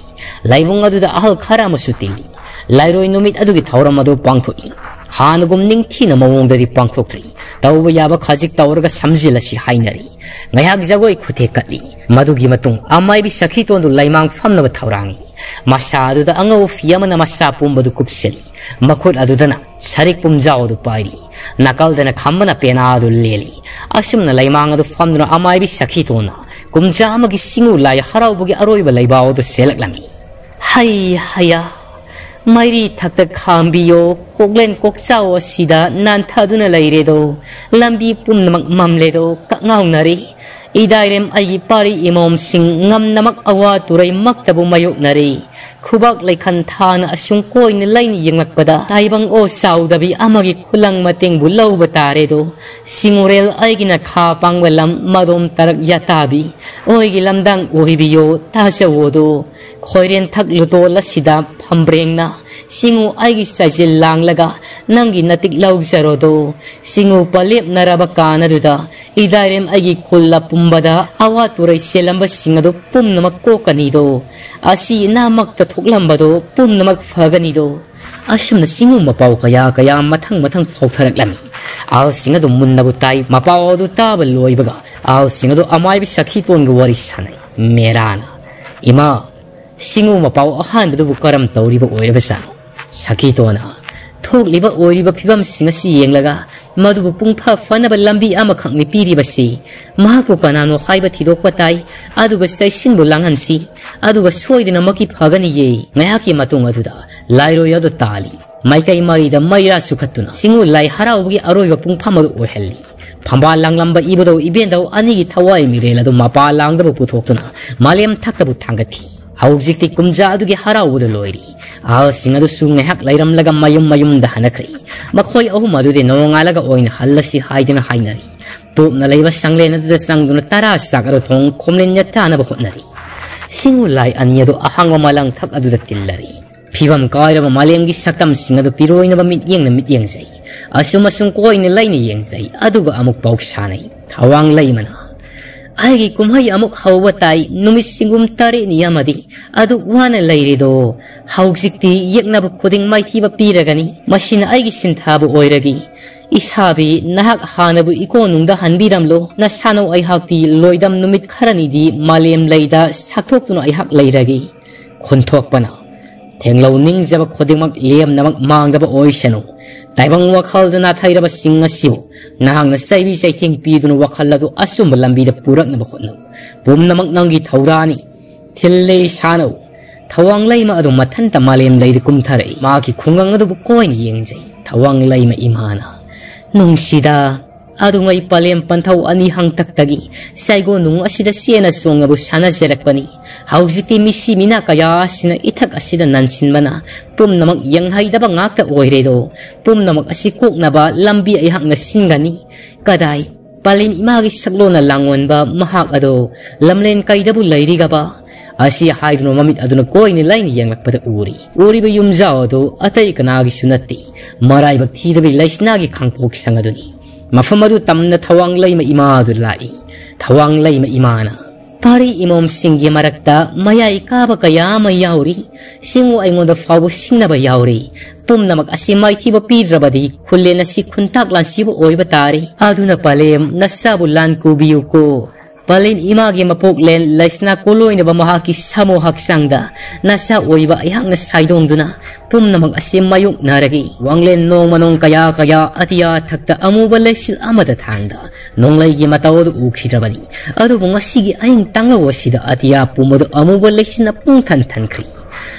ꯂꯥꯏꯕꯨꯡ ꯑꯗꯨꯗ ꯑꯍꯜ ꯈꯔ ꯑꯃꯁꯨ ꯇꯤꯜꯂꯤ꯫ ꯂꯥꯏꯔꯣꯏ ꯅꯨꯃꯤꯠ ꯑꯗꯨꯒꯤ ꯊꯧꯔꯝ ꯑꯗꯨ ꯄꯥꯡꯊꯣꯛꯏ꯫ ꯍꯥꯟꯅꯒꯨꯝ ꯅꯤꯡꯊꯤꯅ ꯃꯑꯣꯡꯗꯗꯤ ꯄꯥꯡꯊꯣꯛꯇ꯭ꯔꯤ꯫ ꯇꯧꯕ ꯌꯥꯕ ꯈꯖꯤꯛ ꯇꯧꯔꯒ ꯁꯝꯖꯤꯜꯂꯁꯤ ꯍꯥꯏꯅꯔꯤ꯫ ꯉꯥꯏꯍꯥꯛ ꯖꯒꯣꯏ ꯈꯨꯊꯦꯛ ꯀꯠꯂꯤ꯫ ꯃꯗꯨꯒꯤ ꯃꯇꯨꯡ ꯑꯃꯥꯏꯕꯤ ꯁꯈꯤꯇꯣꯟꯗꯨ ꯂꯩꯃꯥꯡ ꯐꯝꯅꯕ ꯊꯧꯔꯥꯡꯏ꯫ ꯃꯁꯥ ꯑꯗꯨꯗ ꯑꯉꯧꯕ ꯐꯤ ꯑꯃꯅ ꯃꯁꯥ ꯄꯨꯝꯕꯗꯨ ꯀꯨꯞꯁꯤꯜꯂꯤ꯫ ꯃꯈꯨꯠ ꯑꯗꯨꯗꯅ ꯁꯔꯤꯛ ꯄꯨꯝꯖꯥꯎ ꯑꯗꯨ ꯄꯥꯏꯔꯤ꯫ ꯅꯥꯀꯜꯗꯅ ꯈꯝꯕꯅ ꯄꯦꯅꯥ ꯑꯗꯨ ꯂꯦꯜꯂꯤ꯫ ꯑꯁꯨꯝꯅ ꯂꯩꯃꯥꯡ ꯑꯗꯨ ꯐꯝꯗꯨꯅ ꯑꯃꯥꯏꯕꯤ ꯁꯈꯤꯇꯣꯟꯅ ꯀꯨꯝꯖꯥ ꯑꯃꯒꯤ ꯆꯤꯡꯉꯨ ꯂꯥꯏ ꯍꯔꯥꯎꯕꯒꯤ ꯑꯔꯣꯏꯕ ꯂꯩꯕꯥꯎ ꯑꯗꯨ ꯆꯦꯜꯂꯛꯂꯝꯃꯤ꯫ ꯍꯩ ꯍꯌꯥ! ꯃꯩꯔꯤ ꯊꯛꯇ ꯈꯥꯝꯕꯤꯌꯣ, ꯀꯣꯛꯂꯦꯟ ꯀꯣꯛꯆꯥꯎ ꯑꯁꯤꯗ ꯅꯥꯟꯊꯗꯨꯅ ꯂꯩꯔꯦꯗꯣ꯫ ꯂꯝꯕꯤ ꯄꯨꯝꯅꯃꯛ ꯃꯝꯂꯦꯗꯣ, ꯀꯛꯉꯥꯎꯅꯔꯦ꯫ ꯏꯗꯥꯏꯔꯦꯝ ꯑꯩꯒꯤ ꯄꯥꯔꯤ ꯏꯃꯣꯝꯁꯤꯡ ꯉꯝꯅꯃꯛ ꯑꯋꯥ ꯇꯨꯔꯩꯃꯛꯇꯕꯨ ꯃꯥꯌꯣꯛꯅꯔꯤ꯫ ꯈꯨꯕꯥꯛ ꯂꯩꯈꯟ ꯊꯥꯅ ꯑꯁꯨꯝ ꯀꯣꯏꯅ ꯂꯩꯅ ꯌꯦꯡꯂꯛꯄꯗ ꯇꯥꯏꯕꯪ ꯑꯣ ꯆꯥꯎꯗꯕꯤ ꯑꯃꯒꯤ ꯈꯨꯂꯪ ꯃꯇꯦꯡꯕꯨ ꯂꯧꯕ ꯇꯥꯔꯦꯗꯣ꯫ ꯁꯤꯡꯎꯔꯦꯜ ꯑꯩꯒꯤꯅ ꯈꯥ ꯄꯥꯡꯕ ꯂꯝ ꯃꯗꯣꯝ ꯇꯔꯛ ꯌꯥꯇꯥꯕꯤ ꯑꯣꯏꯒꯤ ꯂꯝꯗꯥꯡ ꯑꯣꯏꯕꯤꯌꯣ ꯇꯥꯖꯋꯣꯗꯣ꯫ ꯈꯣꯏꯔꯦꯟ ꯊꯛ ꯂꯨꯇꯣꯜ ꯑꯁꯤꯗ ꯐꯝꯕ꯭ꯔꯦꯡꯅ ꯁꯤꯡꯎ ꯑꯩꯒꯤ ꯆꯥꯏꯖꯤꯜ ꯂꯥꯡꯂꯒ ꯅꯪꯒꯤ ꯅꯇꯤꯛ ꯂꯧꯖꯔꯣꯗꯣ꯫ ꯁꯤꯡꯎ ꯄꯂꯦꯞꯅꯔꯕ ꯀꯥꯟ ꯑꯗꯨꯗ ꯏꯗꯥꯏꯔꯦꯝ ꯑꯩꯒꯤ ꯈꯨꯜ ꯑꯄꯨꯝꯕꯗ ꯑꯋꯥ ꯇꯨꯔꯩ ꯆꯦꯜꯂꯝꯕꯁꯤꯡ ꯑꯗꯨ ꯄꯨꯝꯅꯃꯛ ꯀꯣꯛꯀꯅꯤꯗꯣ꯫ ꯑꯁꯤ ꯑꯅꯥꯃꯛꯇ ꯊꯣꯛꯂꯝꯕꯗꯣ ꯄꯨꯝꯅꯃꯛ ꯐꯒꯅꯤꯗꯣ꯫ ꯑꯁꯨꯝꯅ ꯆꯤꯡꯉꯨ ꯃꯄꯥꯎ ꯀꯌꯥ ꯀꯌꯥ ꯃꯊꯪ ꯃꯊꯪ ꯐꯥꯎꯊꯔꯛꯂꯝꯃꯤ꯫ ꯑꯍꯜꯁꯤꯡ ꯑꯗꯨ ꯃꯨꯟꯅꯕꯨ ꯇꯥꯏ꯫ ꯃꯄꯥꯎ ꯑꯗꯨ ꯇꯥꯕ ꯂꯣꯏꯕꯒ ꯑꯍꯜꯁꯤꯡ ꯑꯗꯨ ꯑꯃꯥꯏꯕꯤ ꯁꯈꯤꯇꯣꯟꯒ ꯋꯥꯔꯤ ꯁꯥꯟꯅꯩ꯫ ꯃꯦꯔꯥꯅ, "ꯏꯃꯥ, ꯁꯤꯡꯉꯨ ꯃꯄꯥꯎ ꯑꯍꯥꯟꯕꯗꯨꯕꯨ ꯀꯔꯝ ꯇꯧꯔꯤꯕ ꯑꯣꯏꯔꯕꯖꯥꯠꯅꯣ?" ꯁꯈꯤꯇꯣꯟꯅ, "ꯊꯣꯛꯂꯤꯕ ꯑꯣꯏꯔꯤꯕ ꯐꯤꯕꯝꯁꯤꯡ ꯑꯁꯤ ꯌꯦꯡꯂꯒ ꯃꯗꯨꯕꯨ ꯄꯨꯡꯐ ꯐꯅꯕ ꯂꯝꯕꯤ ꯑꯃꯈꯛꯅꯤ ꯄꯤꯔꯤꯕꯁꯤ꯫ ꯃꯍꯥꯛꯄꯨ ꯀꯅꯥꯅꯣ ꯍꯥꯏꯕ ꯊꯤꯗꯣꯛꯄ ꯇꯥꯏ, ꯑꯗꯨꯒ ꯆꯩꯁꯤꯟꯕꯨ ꯂꯥꯡꯍꯟꯁꯤ, ꯑꯗꯨꯒ ꯁꯣꯏꯗꯅꯃꯛꯀꯤ ꯐꯒꯅꯤꯌꯦ꯫" ꯉꯥꯏꯍꯥꯛꯀꯤ ꯃꯇꯨꯡ ꯑꯗꯨꯗ ꯂꯥꯏꯔꯣꯏ ꯑꯗꯨ ꯇꯥꯜꯂꯤ꯫ ꯃꯥꯏꯀꯩ ꯃꯔꯤꯗ ꯃꯩꯔꯥ ꯆꯨꯈꯠꯇꯨꯅ ꯁꯤꯡꯎ ꯂꯥꯏ ꯍꯔꯥꯎꯕꯒꯤ ꯑꯔꯣꯏꯕ ꯄꯨꯡꯐꯝ ꯑꯗꯨ ꯑꯣꯏꯍꯜꯂꯤ꯫ ꯐꯝꯕꯥꯜ ꯂꯥꯡꯂꯝꯕ ꯏꯕꯨꯙꯧ ꯏꯕꯦꯟꯙꯧ ꯑꯅꯤꯒꯤ ꯊꯋꯥꯏ ꯃꯤꯔꯦꯜ ꯑꯗꯨ ꯃꯄꯥ ꯂꯥꯡꯗꯕ ꯄꯨꯊꯣꯛꯇꯨꯅ ꯃꯥꯂꯦꯝ ꯊꯛꯇꯕꯨ ꯊꯥꯡꯒꯠꯈꯤ꯫ ꯍꯧꯖꯤꯛꯇꯤ ꯀꯨꯝꯖꯥ ꯑꯗꯨꯒꯤ ꯍꯔꯥꯎꯕꯗꯨ ꯂꯣꯏꯔꯤ꯫ ꯑꯍꯜꯁꯤꯡ ꯑꯗꯨꯁꯨ ꯉꯥꯏꯍꯥꯛ ꯂꯩꯔꯝꯂꯒ ꯃꯌꯨꯝ ꯃꯌꯨꯝꯗ ꯍꯟꯅꯈ꯭ꯔꯦ꯫ ꯃꯈꯣꯏ ꯑꯍꯨꯝ ꯑꯗꯨꯗꯤ ꯅꯣꯡꯉꯥꯜꯂꯒ ꯑꯣꯏꯅ ꯍꯜꯂꯁꯤ ꯍꯥꯏꯗꯨꯅ ꯍꯥꯏꯅꯔꯤ꯫ ꯇꯣꯞꯅ ꯂꯩꯕ ꯁꯪꯂꯦꯟ ꯑꯗꯨꯗ ꯆꯪꯗꯨꯅ ꯇꯔꯥ ꯆꯥꯛ ꯑꯗꯨ ꯊꯣꯡ ꯈꯣꯝꯂꯤꯟ ꯌꯦꯠꯇꯥꯅꯕ ꯍꯣꯠꯅꯔꯤ꯫ ꯁꯤꯡꯎ ꯂꯥꯏ ꯑꯅꯤ ꯑꯗꯨ ꯑꯍꯥꯡꯕ ꯃꯥꯂꯪ ꯊꯛ ꯑꯗꯨꯗ ꯇꯤꯜꯂꯔꯤ꯫ ꯐꯤꯕꯝ ꯀꯥꯏꯔꯕ ꯃꯥꯂꯦꯝꯒꯤ ꯁꯛꯇꯝꯁꯤꯡ ꯑꯗꯨ ꯄꯤꯔꯣꯏꯅꯕ ꯃꯤꯠꯌꯦꯡꯅ ꯃꯤꯠ ꯌꯦꯡꯖꯩ꯫ ꯑꯁꯨꯝ ꯑꯁꯨꯝ ꯀꯣꯏꯅ ꯂꯩꯅ ꯌꯦꯡꯖꯩ꯫ ꯑꯗꯨꯒ ꯑꯃꯨꯛ ꯄꯥꯎ ꯁꯥꯟꯅꯩ꯫ ꯊꯋꯥꯡ ꯂꯩꯃꯅ, "ꯑꯩꯒꯤ ꯀꯨꯝꯍꯩ ꯑꯃꯨꯛ ꯍꯧꯕ ꯇꯥꯏ꯫ ꯅꯨꯃꯤꯠ ꯁꯤꯡꯒꯨꯝ ꯇꯔꯦꯠꯅꯤ ꯑꯃꯗꯤ ꯑꯗꯨꯛ ꯋꯥꯅ ꯂꯩꯔꯤꯗꯣ꯫ ꯍꯧꯖꯤꯛꯇꯤ ꯌꯦꯛꯅꯕ ꯈꯨꯗꯤꯡ ꯃꯥꯏꯊꯤꯕ ꯄꯤꯔꯒꯅꯤ꯫ ꯃꯁꯤꯅ ꯑꯩꯒꯤ ꯁꯤꯟꯊꯥꯕꯨ ꯑꯣꯏꯔꯒꯦ꯫ ꯏꯁꯥꯕꯤ, ꯅꯍꯥꯛ ꯍꯥꯟꯅꯕꯨ ꯏꯀꯣꯟꯅꯨꯡꯗ ꯍꯟꯕꯤꯔꯝꯂꯣ꯫ ꯅꯁꯥꯅꯧ ꯑꯩꯍꯥꯛꯇꯤ ꯂꯣꯏꯗꯝ ꯅꯨꯃꯤꯠ ꯈꯔꯅꯤꯗꯤ ꯃꯥꯂꯦꯝ ꯂꯩꯗ ꯁꯥꯛꯊꯣꯛꯇꯨꯅ ꯑꯩꯍꯥꯛ ꯂꯩꯔꯒꯦ꯫" ꯈꯨꯟꯊꯣꯛꯄꯅ, "ꯊꯦꯡꯂꯧ ꯅꯤꯡꯖꯕ ꯈꯨꯗꯤꯡꯃꯛ ꯂꯦꯝꯅꯃꯛ ꯃꯥꯡꯗꯕ ꯑꯣꯏꯁꯅꯨ꯫ ꯇꯥꯏꯕꯪ ꯋꯥꯈꯜꯗ ꯅꯥꯊꯩꯔꯕꯁꯤꯡ ꯑꯁꯤꯕꯨ ꯅꯍꯥꯛꯅ ꯆꯩꯕꯤ ꯆꯩꯊꯦꯡ ꯄꯤꯗꯨꯅ ꯋꯥꯈꯜ ꯑꯗꯨ ꯑꯆꯨꯝꯕ ꯂꯝꯕꯤꯗ ꯄꯨꯔꯛꯅꯕ ꯍꯣꯠꯅꯧ꯫ ꯄꯨꯝꯅꯃꯛ ꯅꯪꯒꯤ ꯊꯧꯗꯥꯡꯅꯤ꯫ ꯊꯤꯜꯂꯤ ꯁꯥꯟꯅꯧ꯫" ꯊꯋꯥꯡ ꯂꯩꯃ ꯑꯗꯨ ꯃꯊꯟꯇ ꯃꯥꯂꯦꯝ ꯂꯩꯗ ꯀꯨꯝꯊꯔꯛꯏ꯫ ꯃꯍꯥꯛꯀꯤ ꯈꯨꯡꯒꯪ ꯑꯗꯨꯕꯨ ꯀꯣꯏꯅ ꯌꯦꯡꯖꯩ꯫ ꯊꯋꯥꯡ ꯂꯩꯃ ꯏꯃꯥꯅ, "ꯅꯨꯡꯁꯤꯗ, ꯑꯗꯨꯉꯩ ꯄꯂꯦꯝ ꯄꯟꯊꯧ ꯑꯅꯤ ꯍꯥꯡꯇꯛꯇꯒꯤ ꯆꯩꯒꯣ ꯅꯨꯡ ꯑꯁꯤꯗ ꯆꯦꯟꯅ ꯆꯣꯡꯅꯕꯨ ꯁꯥꯟꯅꯖꯔꯛꯄꯅꯤ꯫ ꯍꯧꯖꯤꯛꯇꯤ ꯃꯤꯁꯤ ꯃꯤꯅꯥ ꯀꯌꯥ ꯑꯁꯤꯅ ꯏꯊꯛ ꯑꯁꯤꯗ ꯅꯟꯁꯤꯟꯕꯅ ꯄꯨꯝꯅꯃꯛ ꯌꯦꯡꯍꯩꯗꯕ ꯉꯥꯛꯇ ꯑꯣꯏꯔꯦꯗꯣ꯫ ꯄꯨꯝꯅꯃꯛ ꯑꯁꯤ ꯀꯣꯛꯅꯕ ꯂꯝꯕꯤ ꯑꯩꯍꯥꯛꯅ ꯁꯤꯟꯒꯅꯤ꯫ ꯀꯗꯥꯏ? ꯄꯂꯦꯝ ꯏꯃꯥꯒꯤ ꯁꯛꯂꯣꯟꯅ ꯂꯥꯡꯑꯣꯟꯕ ꯃꯍꯥꯛ ꯑꯗꯣ ꯂꯝꯂꯦꯟ ꯀꯩꯗꯕꯨ ꯂꯩꯔꯤꯒꯕ? ꯑꯁꯤ ꯍꯥꯏꯗꯨꯅ ꯃꯃꯤꯠ ꯑꯗꯨꯅ ꯀꯣꯏꯅ ꯂꯩꯅ ꯌꯦꯡꯂꯛꯄꯗ ꯎꯔꯤ꯫ ꯎꯔꯤꯕ ꯌꯨꯝꯖꯥꯎ ꯑꯗꯨ ꯑꯇꯩ ꯀꯅꯥꯒꯤꯁꯨ ꯅꯠꯇꯦ, ꯃꯔꯥꯏꯕꯛ ꯊꯤꯗꯕꯤ ꯂꯩꯁꯅꯥꯒꯤ ꯈꯥꯡꯄꯣꯛ ꯁꯪ ꯑꯗꯨꯅꯤ꯫ ꯃꯐꯝ ꯑꯗꯨ ꯇꯝꯅ ꯊꯋꯥꯡ ꯂꯩꯃ ꯏꯃꯥ ꯑꯗꯨ ꯂꯥꯛꯏ꯫ ꯊꯋꯥꯡ ꯂꯩꯃ ꯏꯃꯥꯅ, ꯄꯥꯔꯤ ꯏꯃꯣꯝꯁꯤꯡꯒꯤ ꯃꯔꯛꯇ ꯃꯌꯥꯏ ꯀꯥꯕ ꯀꯌꯥ ꯑꯃ ꯌꯥꯎꯔꯤ꯫ ꯁꯤꯡꯉꯨ ꯑꯩꯉꯣꯟꯗ ꯐꯥꯎꯕ ꯁꯤꯡꯅꯕ ꯌꯥꯎꯔꯤ꯫ ꯄꯨꯝꯅꯃꯛ ꯑꯁꯤ ꯃꯥꯏꯊꯤꯕ ꯄꯤꯗ꯭ꯔꯕꯗꯤ ꯈꯨꯜꯂꯦꯟ ꯑꯁꯤ ꯈꯨꯟꯇꯥꯛ ꯂꯥꯟꯁꯤꯕ ꯑꯣꯏꯕ ꯇꯥꯔꯦ꯫ ꯑꯗꯨꯅ ꯄꯂꯦꯝ, ꯅꯁꯥꯕꯨ ꯂꯥꯟ ꯀꯨꯕꯤꯌꯨꯀꯣ꯫ ꯄꯂꯦꯝ ꯏꯃꯥꯒꯤ ꯃꯄꯣꯛꯂꯦꯟ ꯂꯩꯁꯅꯥ ꯀꯣꯂꯣꯏꯅꯕ ꯃꯍꯥꯛꯀꯤ ꯁꯥꯃꯨ ꯍꯛꯆꯥꯡꯗ ꯅꯁꯥ ꯑꯣꯏꯕ ꯑꯩꯍꯥꯛꯅ ꯁꯥꯏꯗꯣꯡꯗꯨꯅ ꯄꯨꯝꯅꯃꯛ ꯑꯁꯤ ꯃꯥꯌꯣꯛꯅꯔꯒꯦ꯫ ꯋꯥꯡꯂꯦꯟ ꯅꯣꯡꯃ ꯅꯣꯡ ꯀꯌꯥ ꯀꯌꯥ ꯑꯇꯤꯌꯥ ꯊꯛꯇ ꯑꯃꯨꯕ ꯂꯩꯆꯤꯜ ꯑꯃꯗ ꯊꯥꯡꯗ ꯅꯣꯡꯂꯩꯒꯤ ꯃꯇꯧ ꯑꯗꯨ ꯎꯈꯤꯗ꯭ꯔꯕꯅꯤ꯫ ꯑꯗꯨꯕꯨ ꯉꯁꯤꯒꯤ ꯑꯍꯤꯡ ꯇꯥꯡꯂꯧ ꯑꯁꯤꯗ ꯑꯇꯤꯌꯥ ꯄꯨꯝꯕꯗꯨ ꯑꯃꯨꯕ ꯂꯩꯆꯤꯜꯅ ꯄꯨꯡꯊꯟ ꯊꯟꯈ꯭ꯔꯤ꯫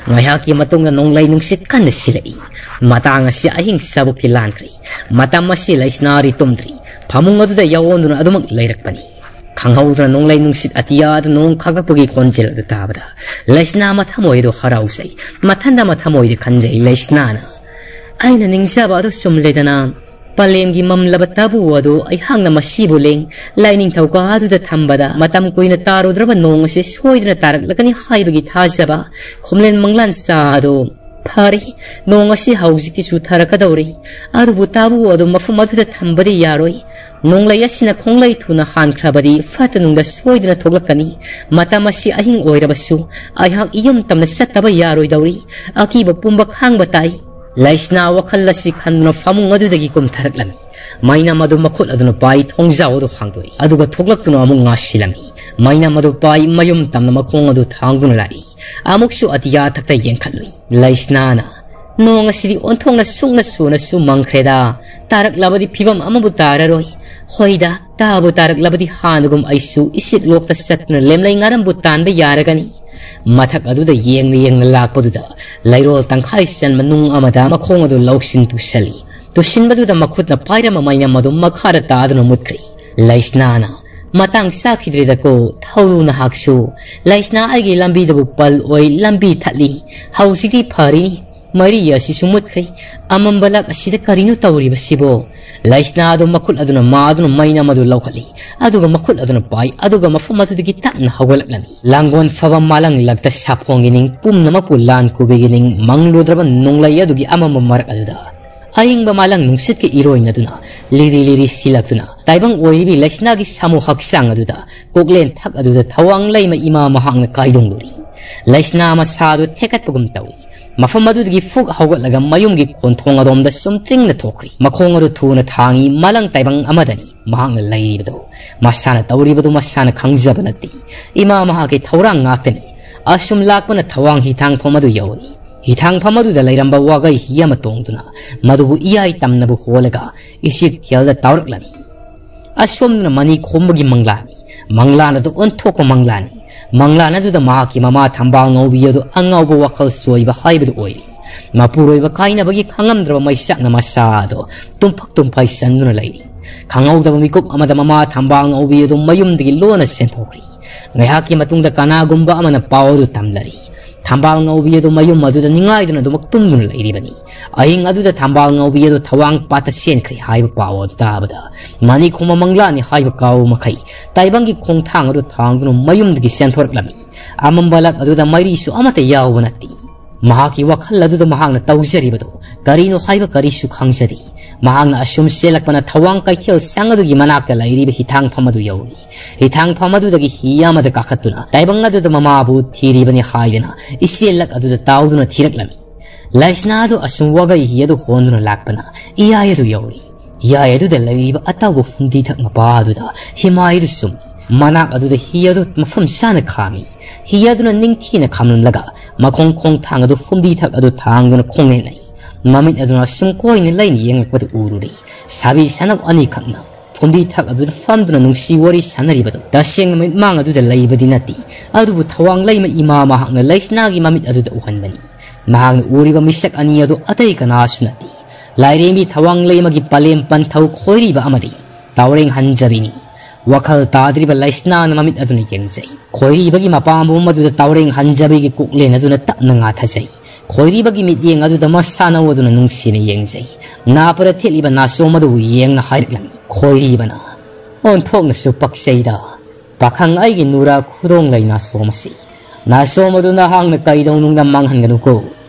ꯉꯥꯏꯍꯥꯛꯀꯤ ꯃꯇꯨꯡꯗ ꯅꯣꯡꯂꯩ ꯅꯨꯡꯁꯤꯠ ꯀꯟꯅ ꯁꯤꯜꯂꯛꯏ꯫ ꯃꯇꯥꯡ ꯑꯁꯤ ꯑꯍꯤꯡ ꯆꯕꯨꯛꯀꯤ ꯂꯥꯟꯈ꯭ꯔꯤ꯫ ꯃꯇꯝ ꯑꯁꯤ ꯂꯩꯁꯅꯥꯔꯤ ꯇꯨꯝꯗ꯭ꯔꯤ꯫ ꯐꯃꯨꯡ ꯑꯗꯨꯗ ꯌꯥꯎꯑꯣꯟꯗꯨꯅ ꯑꯗꯨꯃꯛ ꯂꯩꯔꯛꯄꯅꯤ꯫ ꯈꯪꯍꯧꯗꯅ ꯅꯣꯡꯂꯩ ꯅꯨꯡꯁꯤꯠ ꯑꯇꯤꯌꯥꯗ ꯅꯣꯡ ꯈꯥꯛꯂꯛꯄꯒꯤ ꯈꯣꯟꯖꯦꯜ ꯑꯗꯨ ꯇꯥꯕꯗ ꯂꯩꯁꯅꯥ ꯃꯊꯃꯣꯏꯗꯣ ꯍꯔꯥꯎꯖꯩ꯫ ꯃꯊꯟꯗ ꯃꯊꯃꯣꯏꯗ ꯈꯟꯖꯩ ꯂꯩꯁꯅꯥꯅ꯫ ꯑꯩꯅ ꯅꯤꯡꯖꯕ ꯑꯗꯨ ꯆꯨꯝꯂꯦꯗꯅ꯫ ꯄꯂꯦꯝꯒꯤ ꯃꯝꯂꯕ ꯇꯥꯕꯨ ꯑꯗꯨ ꯑꯩꯍꯥꯛꯅ ꯃꯁꯤꯕꯨ ꯂꯦꯡ ꯂꯥꯏꯅꯤꯡꯊꯧ ꯀꯥꯗꯨꯗ ꯊꯝꯕꯗ ꯃꯇꯝ ꯀꯨꯏꯅ ꯇꯥꯔꯨꯗ꯭ꯔꯕ ꯅꯣꯡ ꯑꯁꯤ ꯁꯣꯏꯗꯅ ꯇꯥꯔꯛꯂꯒꯅꯤ ꯍꯥꯏꯕꯒꯤ ꯊꯥꯖꯕ ꯈꯨꯝꯂꯦꯟ ꯃꯪꯂꯥꯟ ꯆꯥ ꯑꯗꯨ ꯐꯔꯦ꯫ ꯅꯣꯡ ꯑꯁꯤ ꯍꯧꯖꯤꯛꯇꯤ ꯆꯨꯊꯔꯛꯀꯗꯧꯔꯤ꯫ ꯑꯗꯨꯕꯨ ꯇꯥꯕꯨ ꯑꯗꯨ ꯃꯐꯝ ꯑꯗꯨꯗ ꯊꯝꯕꯗꯤ ꯌꯥꯔꯣꯏ꯫ ꯅꯣꯡꯂꯩ ꯑꯁꯤꯅ ꯈꯣꯡꯂꯩ ꯊꯨꯅ ꯍꯥꯟꯈ꯭ꯔꯕꯗꯤ ꯐꯠꯇ ꯅꯨꯡꯗ ꯁꯣꯏꯗꯅ ꯊꯣꯛꯂꯛꯀꯅꯤ꯫ ꯃꯇꯝ ꯑꯁꯤ ꯑꯍꯤꯡ ꯑꯣꯏꯔꯕꯁꯨ ꯑꯩꯍꯥꯛ ꯏꯌꯨꯝ ꯇꯝꯅ ꯆꯠꯇꯕ ꯌꯥꯔꯣꯏꯗꯧꯔꯤ꯫ ꯑꯀꯤꯕ ꯄꯨꯝꯕ ꯈꯥꯡꯕ ꯇꯥꯏ꯫ ꯂꯩꯁꯅꯥ ꯋꯥꯈꯜ ꯑꯁꯤ ꯈꯟꯗꯨꯅ ꯐꯃꯨꯡ ꯑꯗꯨꯗꯒꯤ ꯀꯨꯝꯊꯔꯛꯂꯝꯃꯤ꯫ ꯃꯩꯅꯝ ꯑꯗꯨ ꯃꯈꯨꯠ ꯑꯗꯨꯅ ꯄꯥꯏ ꯊꯣꯡꯖꯥꯎ ꯑꯗꯨ ꯍꯥꯡꯗꯣꯛꯏ꯫ ꯑꯗꯨꯒ ꯊꯣꯛꯂꯛꯇꯨꯅ ꯑꯃꯨꯛ ꯉꯥꯁꯤꯜꯂꯝꯃꯤ꯫ ꯃꯩꯅꯝ ꯑꯗꯨ ꯄꯥꯏ ꯃꯌꯨꯝ ꯇꯝꯅ ꯃꯈꯣꯡ ꯑꯗꯨ ꯊꯥꯡꯗꯨꯅ ꯂꯥꯛꯏ꯫ ꯑꯃꯨꯛꯁꯨ ꯑꯇꯤꯌꯥ ꯊꯛꯇ ꯌꯦꯡꯈꯠꯂꯨꯏ꯫ ꯂꯩꯁꯅꯥꯅ, "ꯅꯣꯡ ꯑꯁꯤꯗꯤ ꯑꯣꯟꯊꯣꯛꯅ ꯁꯨꯛꯅ ꯁꯨꯅꯁꯨ ꯃꯪꯈ꯭ꯔꯦꯗ꯫ ꯇꯥꯔꯛꯂꯕꯗꯤ ꯐꯤꯕꯝ ꯑꯃꯕꯨ ꯇꯥꯔꯔꯣꯏ꯫ ꯍꯣꯏꯗ, ꯇꯥꯕꯨ ꯇꯥꯔꯛꯂꯕꯗꯤ ꯍꯥꯟꯅꯒꯨꯝ ꯑꯩꯁꯨ ꯏꯁꯤꯠ ꯂꯣꯛꯇ ꯆꯠꯇꯨꯅ ꯂꯦꯝꯂꯩ ꯉꯥꯔꯝꯕꯨ ꯇꯥꯟꯕ ꯌꯥꯔꯒꯅꯤ"꯫ ꯃꯊꯛ ꯑꯗꯨꯗ ꯌꯦꯡꯅ ꯌꯦꯡꯅ ꯂꯥꯛꯄꯗꯨꯗ ꯂꯩꯔꯣꯜ ꯇꯪꯈꯥꯏ ꯆꯟꯕ ꯅꯨꯡ ꯑꯃꯗ ꯃꯈꯣꯡ ꯑꯗꯨ ꯂꯧꯁꯤꯟ ꯇꯨꯁꯜꯂꯤ꯫ ꯄꯨꯁꯤꯟꯕꯗꯨꯗ ꯃꯈꯨꯠꯅ ꯄꯥꯏꯔꯝꯕ ꯃꯩꯅꯝ ꯑꯗꯨ ꯃꯈꯥꯗ ꯇꯥꯗꯨꯅ ꯃꯨꯠꯈ꯭ꯔꯦ꯫ ꯂꯩꯁꯅꯥꯅ, "ꯃꯇꯥꯡ ꯆꯥꯈꯤꯗ꯭ꯔꯦꯗꯀꯣ, ꯊꯧꯔꯨ ꯅꯍꯥꯛꯁꯨ꯫ ꯂꯩꯁꯅꯥ ꯑꯩꯒꯤ ꯂꯝꯕꯤꯗꯕꯨ ꯄꯜ ꯑꯣꯏ, ꯂꯝꯕꯤ ꯊꯠꯂꯤ꯫ ꯍꯧꯖꯤꯛꯇꯤ ꯐꯔꯤꯅꯤ꯫ ꯃꯔꯤ ꯑꯁꯤꯁꯨ ꯃꯨꯠꯈ꯭ꯔꯦ꯫ ꯑꯃꯝꯕ ꯂꯛ ꯑꯁꯤꯗ ꯀꯔꯤꯅꯣ ꯇꯧꯔꯤꯕꯁꯤꯕꯣ?" ꯂꯩꯁꯅꯥ ꯑꯗꯨ ꯃꯈꯨꯠ ꯑꯗꯨꯅ ꯃꯥ ꯑꯗꯨꯅ ꯃꯩꯅꯝ ꯑꯗꯨ ꯂꯧꯈꯠꯂꯤ, ꯑꯗꯨꯒ ꯃꯈꯨꯠ ꯑꯗꯨꯅ ꯄꯥꯏ, ꯑꯗꯨꯒ ꯃꯐꯝ ꯑꯗꯨꯗꯒꯤ ꯇꯞꯅ ꯍꯧꯒꯠꯂꯛꯂꯝꯃꯤ꯫ ꯂꯥꯡꯒꯣꯜ ꯐꯕ ꯃꯥꯂꯪ ꯂꯛꯇ ꯁꯥꯐꯣꯡꯒꯤ ꯅꯤꯡ ꯄꯨꯝꯅꯃꯛꯄꯨ ꯂꯥꯟ ꯀꯨꯕꯤꯒꯤ ꯅꯤꯡ ꯃꯪꯂꯨꯗ꯭ꯔꯕ ꯅꯣꯡꯂꯩ ꯑꯗꯨꯒꯤ ꯑꯃꯝꯕ ꯃꯔꯛ ꯑꯗꯨꯗ ꯑꯏꯪꯕ ꯃꯥꯂꯪ ꯅꯨꯡꯁꯤꯠꯀ ꯏꯔꯣꯏꯅꯗꯨꯅ ꯂꯤꯔꯤ ꯂꯤꯔꯤ ꯁꯤꯜꯂꯛꯇꯨꯅ ꯇꯥꯏꯕꯪ ꯑꯣꯏꯔꯤꯕꯤ ꯂꯩꯁꯅꯥꯒꯤ ꯁꯥꯃꯨ ꯍꯛꯆꯥꯡ ꯑꯗꯨꯗ ꯀꯣꯛꯂꯦꯟ ꯊꯛ ꯑꯗꯨꯗ ꯊꯋꯥꯡ ꯂꯩꯃ ꯏꯃꯥ ꯃꯍꯥꯛꯅ ꯀꯥꯏꯗꯣꯡꯂꯨꯔꯤ꯫ ꯂꯩꯁꯅꯥ ꯃꯁꯥ ꯑꯗꯨ ꯊꯦꯛꯀꯠꯄꯒꯨꯝ ꯇꯧꯏ꯫ ꯃꯐꯝ ꯑꯗꯨꯗꯒꯤ ꯐꯨꯛ ꯍꯧꯒꯠꯂꯒ ꯃꯌꯨꯝꯒꯤ ꯀꯣꯟꯊꯣꯡ ꯑꯗꯣꯝꯗ ꯆꯨꯝꯇ꯭ꯔꯤꯡꯅ ꯊꯣꯛꯈ꯭ꯔꯤ꯫ ꯃꯈꯣꯡ ꯑꯗꯨ ꯊꯨꯅ ꯊꯥꯡꯏ꯫ ꯃꯥꯂꯪ ꯇꯥꯏꯕꯪ ꯑꯃꯗꯅꯤ ꯃꯍꯥꯛꯅ ꯂꯩꯔꯤꯕꯗꯨ꯫ ꯃꯁꯥꯅ ꯇꯧꯔꯤꯕꯗꯨ ꯃꯁꯥꯅ ꯈꯪꯖꯕ ꯅꯠꯇꯦ꯫ ꯏꯃꯥ ꯃꯍꯥꯛꯀꯤ ꯊꯧꯔꯥꯡ ꯉꯥꯛꯇꯅꯤ꯫ ꯑꯁꯨꯝ ꯂꯥꯛꯄꯅ ꯊꯋꯥꯡ ꯍꯤꯊꯥꯡꯐꯝ ꯑꯗꯨ ꯌꯧꯏ꯫ ꯍꯤꯊꯥꯡꯐꯝ ꯑꯗꯨꯗ ꯂꯩꯔꯝꯕ ꯋꯥꯒꯩ ꯍꯤ ꯑꯃ ꯇꯣꯡꯗꯨꯅ ꯃꯗꯨꯕꯨ ꯏꯌꯥꯏ ꯇꯝꯅꯕ ꯍꯣꯜꯂꯒ ꯏꯆꯦꯛ ꯊꯦꯜꯗ ꯇꯥꯎꯔꯛꯂꯝꯃꯤ꯫ ꯑꯁꯣꯝꯗꯅ ꯃꯅꯤ ꯈꯣꯝꯕꯒꯤ ꯃꯪꯂꯥꯟꯅꯤ꯫ ꯃꯪꯂꯥꯟ ꯑꯗꯨ ꯑꯣꯟꯊꯣꯛꯄ ꯃꯪꯂꯥꯟꯅꯤ꯫ ꯃꯪꯂꯥꯟ ꯑꯗꯨꯗ ꯃꯍꯥꯛꯀꯤ ꯃꯃꯥ ꯊꯝꯕꯥꯜ ꯉꯧꯕꯤ ꯑꯗꯨ ꯑꯉꯥꯎꯕ ꯋꯥꯈꯜ ꯆꯣꯏꯕ ꯍꯥꯏꯕꯗꯨ ꯑꯣꯏꯔꯤ꯫ ꯃꯄꯨꯔꯣꯏꯕ ꯀꯥꯏꯅꯕꯒꯤ ꯈꯪꯉꯝꯗ꯭ꯔꯕ ꯃꯩꯁꯥꯛꯅ ꯃꯁꯥ ꯑꯗꯨ ꯇꯨꯝꯐꯛ ꯇꯨꯝꯐꯥꯏ ꯆꯟꯗꯨꯅ ꯂꯩꯔꯤ꯫ ꯈꯪꯍꯧꯗꯕ ꯃꯤꯀꯨꯞ ꯑꯃꯗ ꯃꯃꯥ ꯊꯝꯕꯥꯜ ꯉꯧꯕꯤ ꯑꯗꯨ ꯃꯌꯨꯝꯗꯒꯤ ꯂꯣꯟꯅ ꯆꯦꯟꯊꯣꯛꯈ꯭ꯔꯤ꯫ ꯉꯥꯏꯍꯥꯛꯀꯤ ꯃꯇꯨꯡꯗ ꯀꯅꯥꯒꯨꯝꯕ ꯑꯃꯅ ꯄꯥꯎ ꯑꯗꯨ ꯇꯝꯂꯔꯤ꯫ ꯊꯝꯕꯥꯜ ꯉꯧꯕꯤ ꯑꯗꯨ ꯃꯌꯨꯝ ꯑꯗꯨꯗ ꯅꯤꯡꯉꯥꯏꯗꯨꯅ ꯑꯗꯨꯃꯛ ꯇꯨꯝꯗꯨꯅ ꯂꯩꯔꯤꯕꯅꯤ꯫ ꯑꯍꯤꯡ ꯑꯗꯨꯗ ꯊꯝꯕꯥꯜ ꯉꯧꯕꯤ ꯑꯗꯨ ꯊꯋꯥꯡ ꯄꯥꯠꯇ ꯆꯦꯟꯈ꯭ꯔꯦ ꯍꯥꯏꯕ ꯄꯥꯎ ꯑꯗꯨ ꯇꯥꯕꯗ ꯃꯅꯤ ꯈꯣꯝꯕ ꯃꯪꯂꯥꯟꯅꯤ ꯍꯥꯏꯕ ꯀꯥꯎꯕ ꯃꯈꯩ ꯇꯥꯏꯕꯪꯒꯤ ꯈꯣꯡꯊꯥꯡ ꯑꯗꯨ ꯊꯥꯡꯗꯨꯅ ꯃꯌꯨꯝꯗꯒꯤ ꯆꯦꯟꯊꯣꯔꯛꯂꯝꯃꯤ꯫ ꯑꯃꯝꯕ ꯂꯛ ꯑꯗꯨꯗ ꯃꯩꯔꯤꯁꯨ ꯑꯃꯠꯇ ꯌꯥꯎꯕ ꯅꯠꯇꯦ꯫ ꯃꯍꯥꯛꯀꯤ ꯋꯥꯈꯜ ꯑꯗꯨꯗ ꯃꯍꯥꯛꯅ ꯇꯧꯖꯔꯤꯕꯗꯨ ꯀꯔꯤꯅꯣ ꯍꯥꯏꯕ ꯀꯔꯤꯁꯨ ꯈꯪꯖꯗꯦ꯫ ꯃꯍꯥꯛꯅ ꯑꯁꯨꯝ ꯆꯦꯜꯂꯛꯄꯅ ꯊꯋꯥꯡ ꯀꯩꯊꯦꯜ ꯁꯪ ꯑꯗꯨꯒꯤ ꯃꯅꯥꯛꯇ ꯂꯩꯔꯤꯕ ꯍꯤꯊꯥꯡꯐꯝ ꯑꯗꯨ ꯌꯧꯔꯤ꯫ ꯍꯤꯊꯥꯡꯐꯝ ꯑꯗꯨꯗꯒꯤ ꯍꯤ ꯑꯃꯗ ꯀꯥꯈꯠꯇꯨꯅ ꯇꯥꯏꯕꯪ ꯑꯗꯨꯗ ꯃꯃꯥꯕꯨ ꯊꯤꯔꯤꯕꯅꯤ ꯍꯥꯏꯗꯨꯅ ꯏꯆꯦꯜ ꯂꯛ ꯑꯗꯨꯗ ꯇꯥꯎꯗꯨꯅ ꯊꯤꯔꯛꯂꯝꯃꯤ꯫ ꯂꯩꯁꯅꯥ ꯑꯗꯨ ꯑꯁꯨꯝ ꯋꯥꯒꯩ ꯍꯤ ꯑꯗꯨ ꯍꯣꯟꯗꯨꯅ ꯂꯥꯛꯄꯅ ꯏꯌꯥꯏ ꯑꯗꯨ ꯌꯧꯔꯤ꯫ ꯏꯌꯥꯏ ꯑꯗꯨꯗ ꯂꯩꯔꯤꯕ ꯑꯇꯥꯎꯕ ꯐꯨꯝꯗꯤ ꯊꯛ ꯃꯄꯥ ꯑꯗꯨꯗ ꯍꯤꯃꯥꯏ ꯑꯗꯨ ꯆꯨꯝꯃꯤ꯫ ꯃꯅꯥꯛ ꯑꯗꯨꯗ ꯍꯤ ꯑꯗꯨ ꯃꯐꯝ ꯆꯥꯅ ꯈꯥꯝꯃꯤ꯫ ꯍꯤ ꯑꯗꯨꯅ ꯅꯤꯡꯊꯤꯅ ꯈꯥꯝꯂꯝꯂꯒ ꯃꯈꯣꯡ ꯈꯣꯡꯊꯥꯡ ꯑꯗꯨ ꯐꯨꯝꯗꯤ ꯊꯛ ꯑꯗꯨ ꯊꯥꯡꯗꯨꯅ ꯈꯣꯡꯅꯦꯟꯅꯩ꯫ ꯃꯃꯤꯠ ꯑꯗꯨꯅ ꯑꯁꯨꯝ ꯀꯣꯏꯅ ꯂꯩꯅ ꯌꯦꯡꯂꯛꯄꯗꯨ ꯎꯔꯨꯔꯦ꯫ ꯁꯥꯕꯤ ꯁꯅꯧ ꯑꯅꯤꯈꯛꯅ ꯐꯨꯝꯗꯤ ꯊꯛ ꯑꯗꯨꯗ ꯐꯝꯗꯨꯅ ꯅꯨꯡꯁꯤ ꯋꯥꯔꯤ ꯁꯥꯟꯅꯔꯤꯕꯗꯨ ꯇꯁꯦꯡꯅ ꯃꯤꯠꯃꯥꯡ ꯑꯗꯨꯗ ꯂꯩꯕꯗꯤ ꯅꯠꯇꯦ, ꯑꯗꯨꯕꯨ ꯊꯋꯥꯡ ꯂꯩꯃ ꯏꯃꯥ ꯃꯍꯥꯛꯅ ꯂꯩꯁꯅꯥꯒꯤ ꯃꯃꯤꯠ ꯑꯗꯨꯗ ꯎꯍꯟꯕꯅꯤ꯫ ꯃꯍꯥꯛꯅ ꯎꯔꯤꯕ ꯃꯤꯁꯛ ꯑꯅꯤ ꯑꯗꯨ ꯑꯇꯩ ꯀꯅꯥꯁꯨ ꯅꯠꯇꯦ꯫ ꯂꯥꯏꯔꯦꯝꯕꯤ ꯊꯋꯥꯡꯂꯩꯃꯒꯤ ꯄꯂꯦꯝ ꯄꯟꯊꯧ ꯈꯣꯏꯔꯤꯕ ꯑꯃꯗꯤ ꯇꯥꯎꯔꯦꯡ ꯍꯟꯖꯕꯤꯅꯤ꯫ ꯋꯥꯈꯜ ꯇꯥꯗ꯭ꯔꯤꯕ ꯂꯩꯁꯅꯥꯅ ꯃꯃꯤꯠ ꯑꯗꯨꯅ ꯌꯦꯡꯖꯩ꯫ ꯈꯣꯏꯔꯤꯕꯒꯤ ꯃꯄꯥꯝꯕꯣꯝ ꯑꯗꯨꯗ ꯇꯥꯎꯔꯦꯡ ꯍꯟꯖꯕꯤꯒꯤ ꯀꯣꯛꯂꯦꯟ ꯑꯗꯨꯅ ꯇꯞꯅ ꯉꯥꯊꯖꯩ꯫ ꯈꯣꯏꯔꯤꯕꯒꯤ ꯃꯤꯠꯌꯦꯡ ꯑꯗꯨꯗ ꯃꯁꯥꯅꯧ ꯑꯗꯨꯅ ꯅꯨꯡꯁꯤꯅ ꯌꯦꯡꯖꯩ꯫ ꯅꯥꯄꯔ ꯊꯦꯠꯂꯤꯕ ꯅꯥꯆꯣꯝ ꯑꯗꯨꯕꯨ ꯌꯦꯡꯅ ꯍꯥꯏꯔꯛꯂꯝꯃꯤ ꯈꯣꯏꯔꯤꯕꯅ꯫ ꯑꯣꯟꯊꯣꯛꯅꯁꯨ ꯄꯛꯆꯩꯗ꯫ ꯄꯥꯈꯪ ꯑꯩꯒꯤ ꯅꯨꯔꯥ ꯈꯨꯗꯣꯡ ꯂꯩ ꯅꯥꯆꯣꯝ ꯑꯁꯤ꯫ ꯅꯥꯆꯣꯝ ꯑꯗꯨ ꯅꯍꯥꯛꯅ ꯀꯩꯗꯧꯅꯨꯡꯗ ꯃꯥꯡꯍꯟꯒꯅꯨꯀꯣ꯫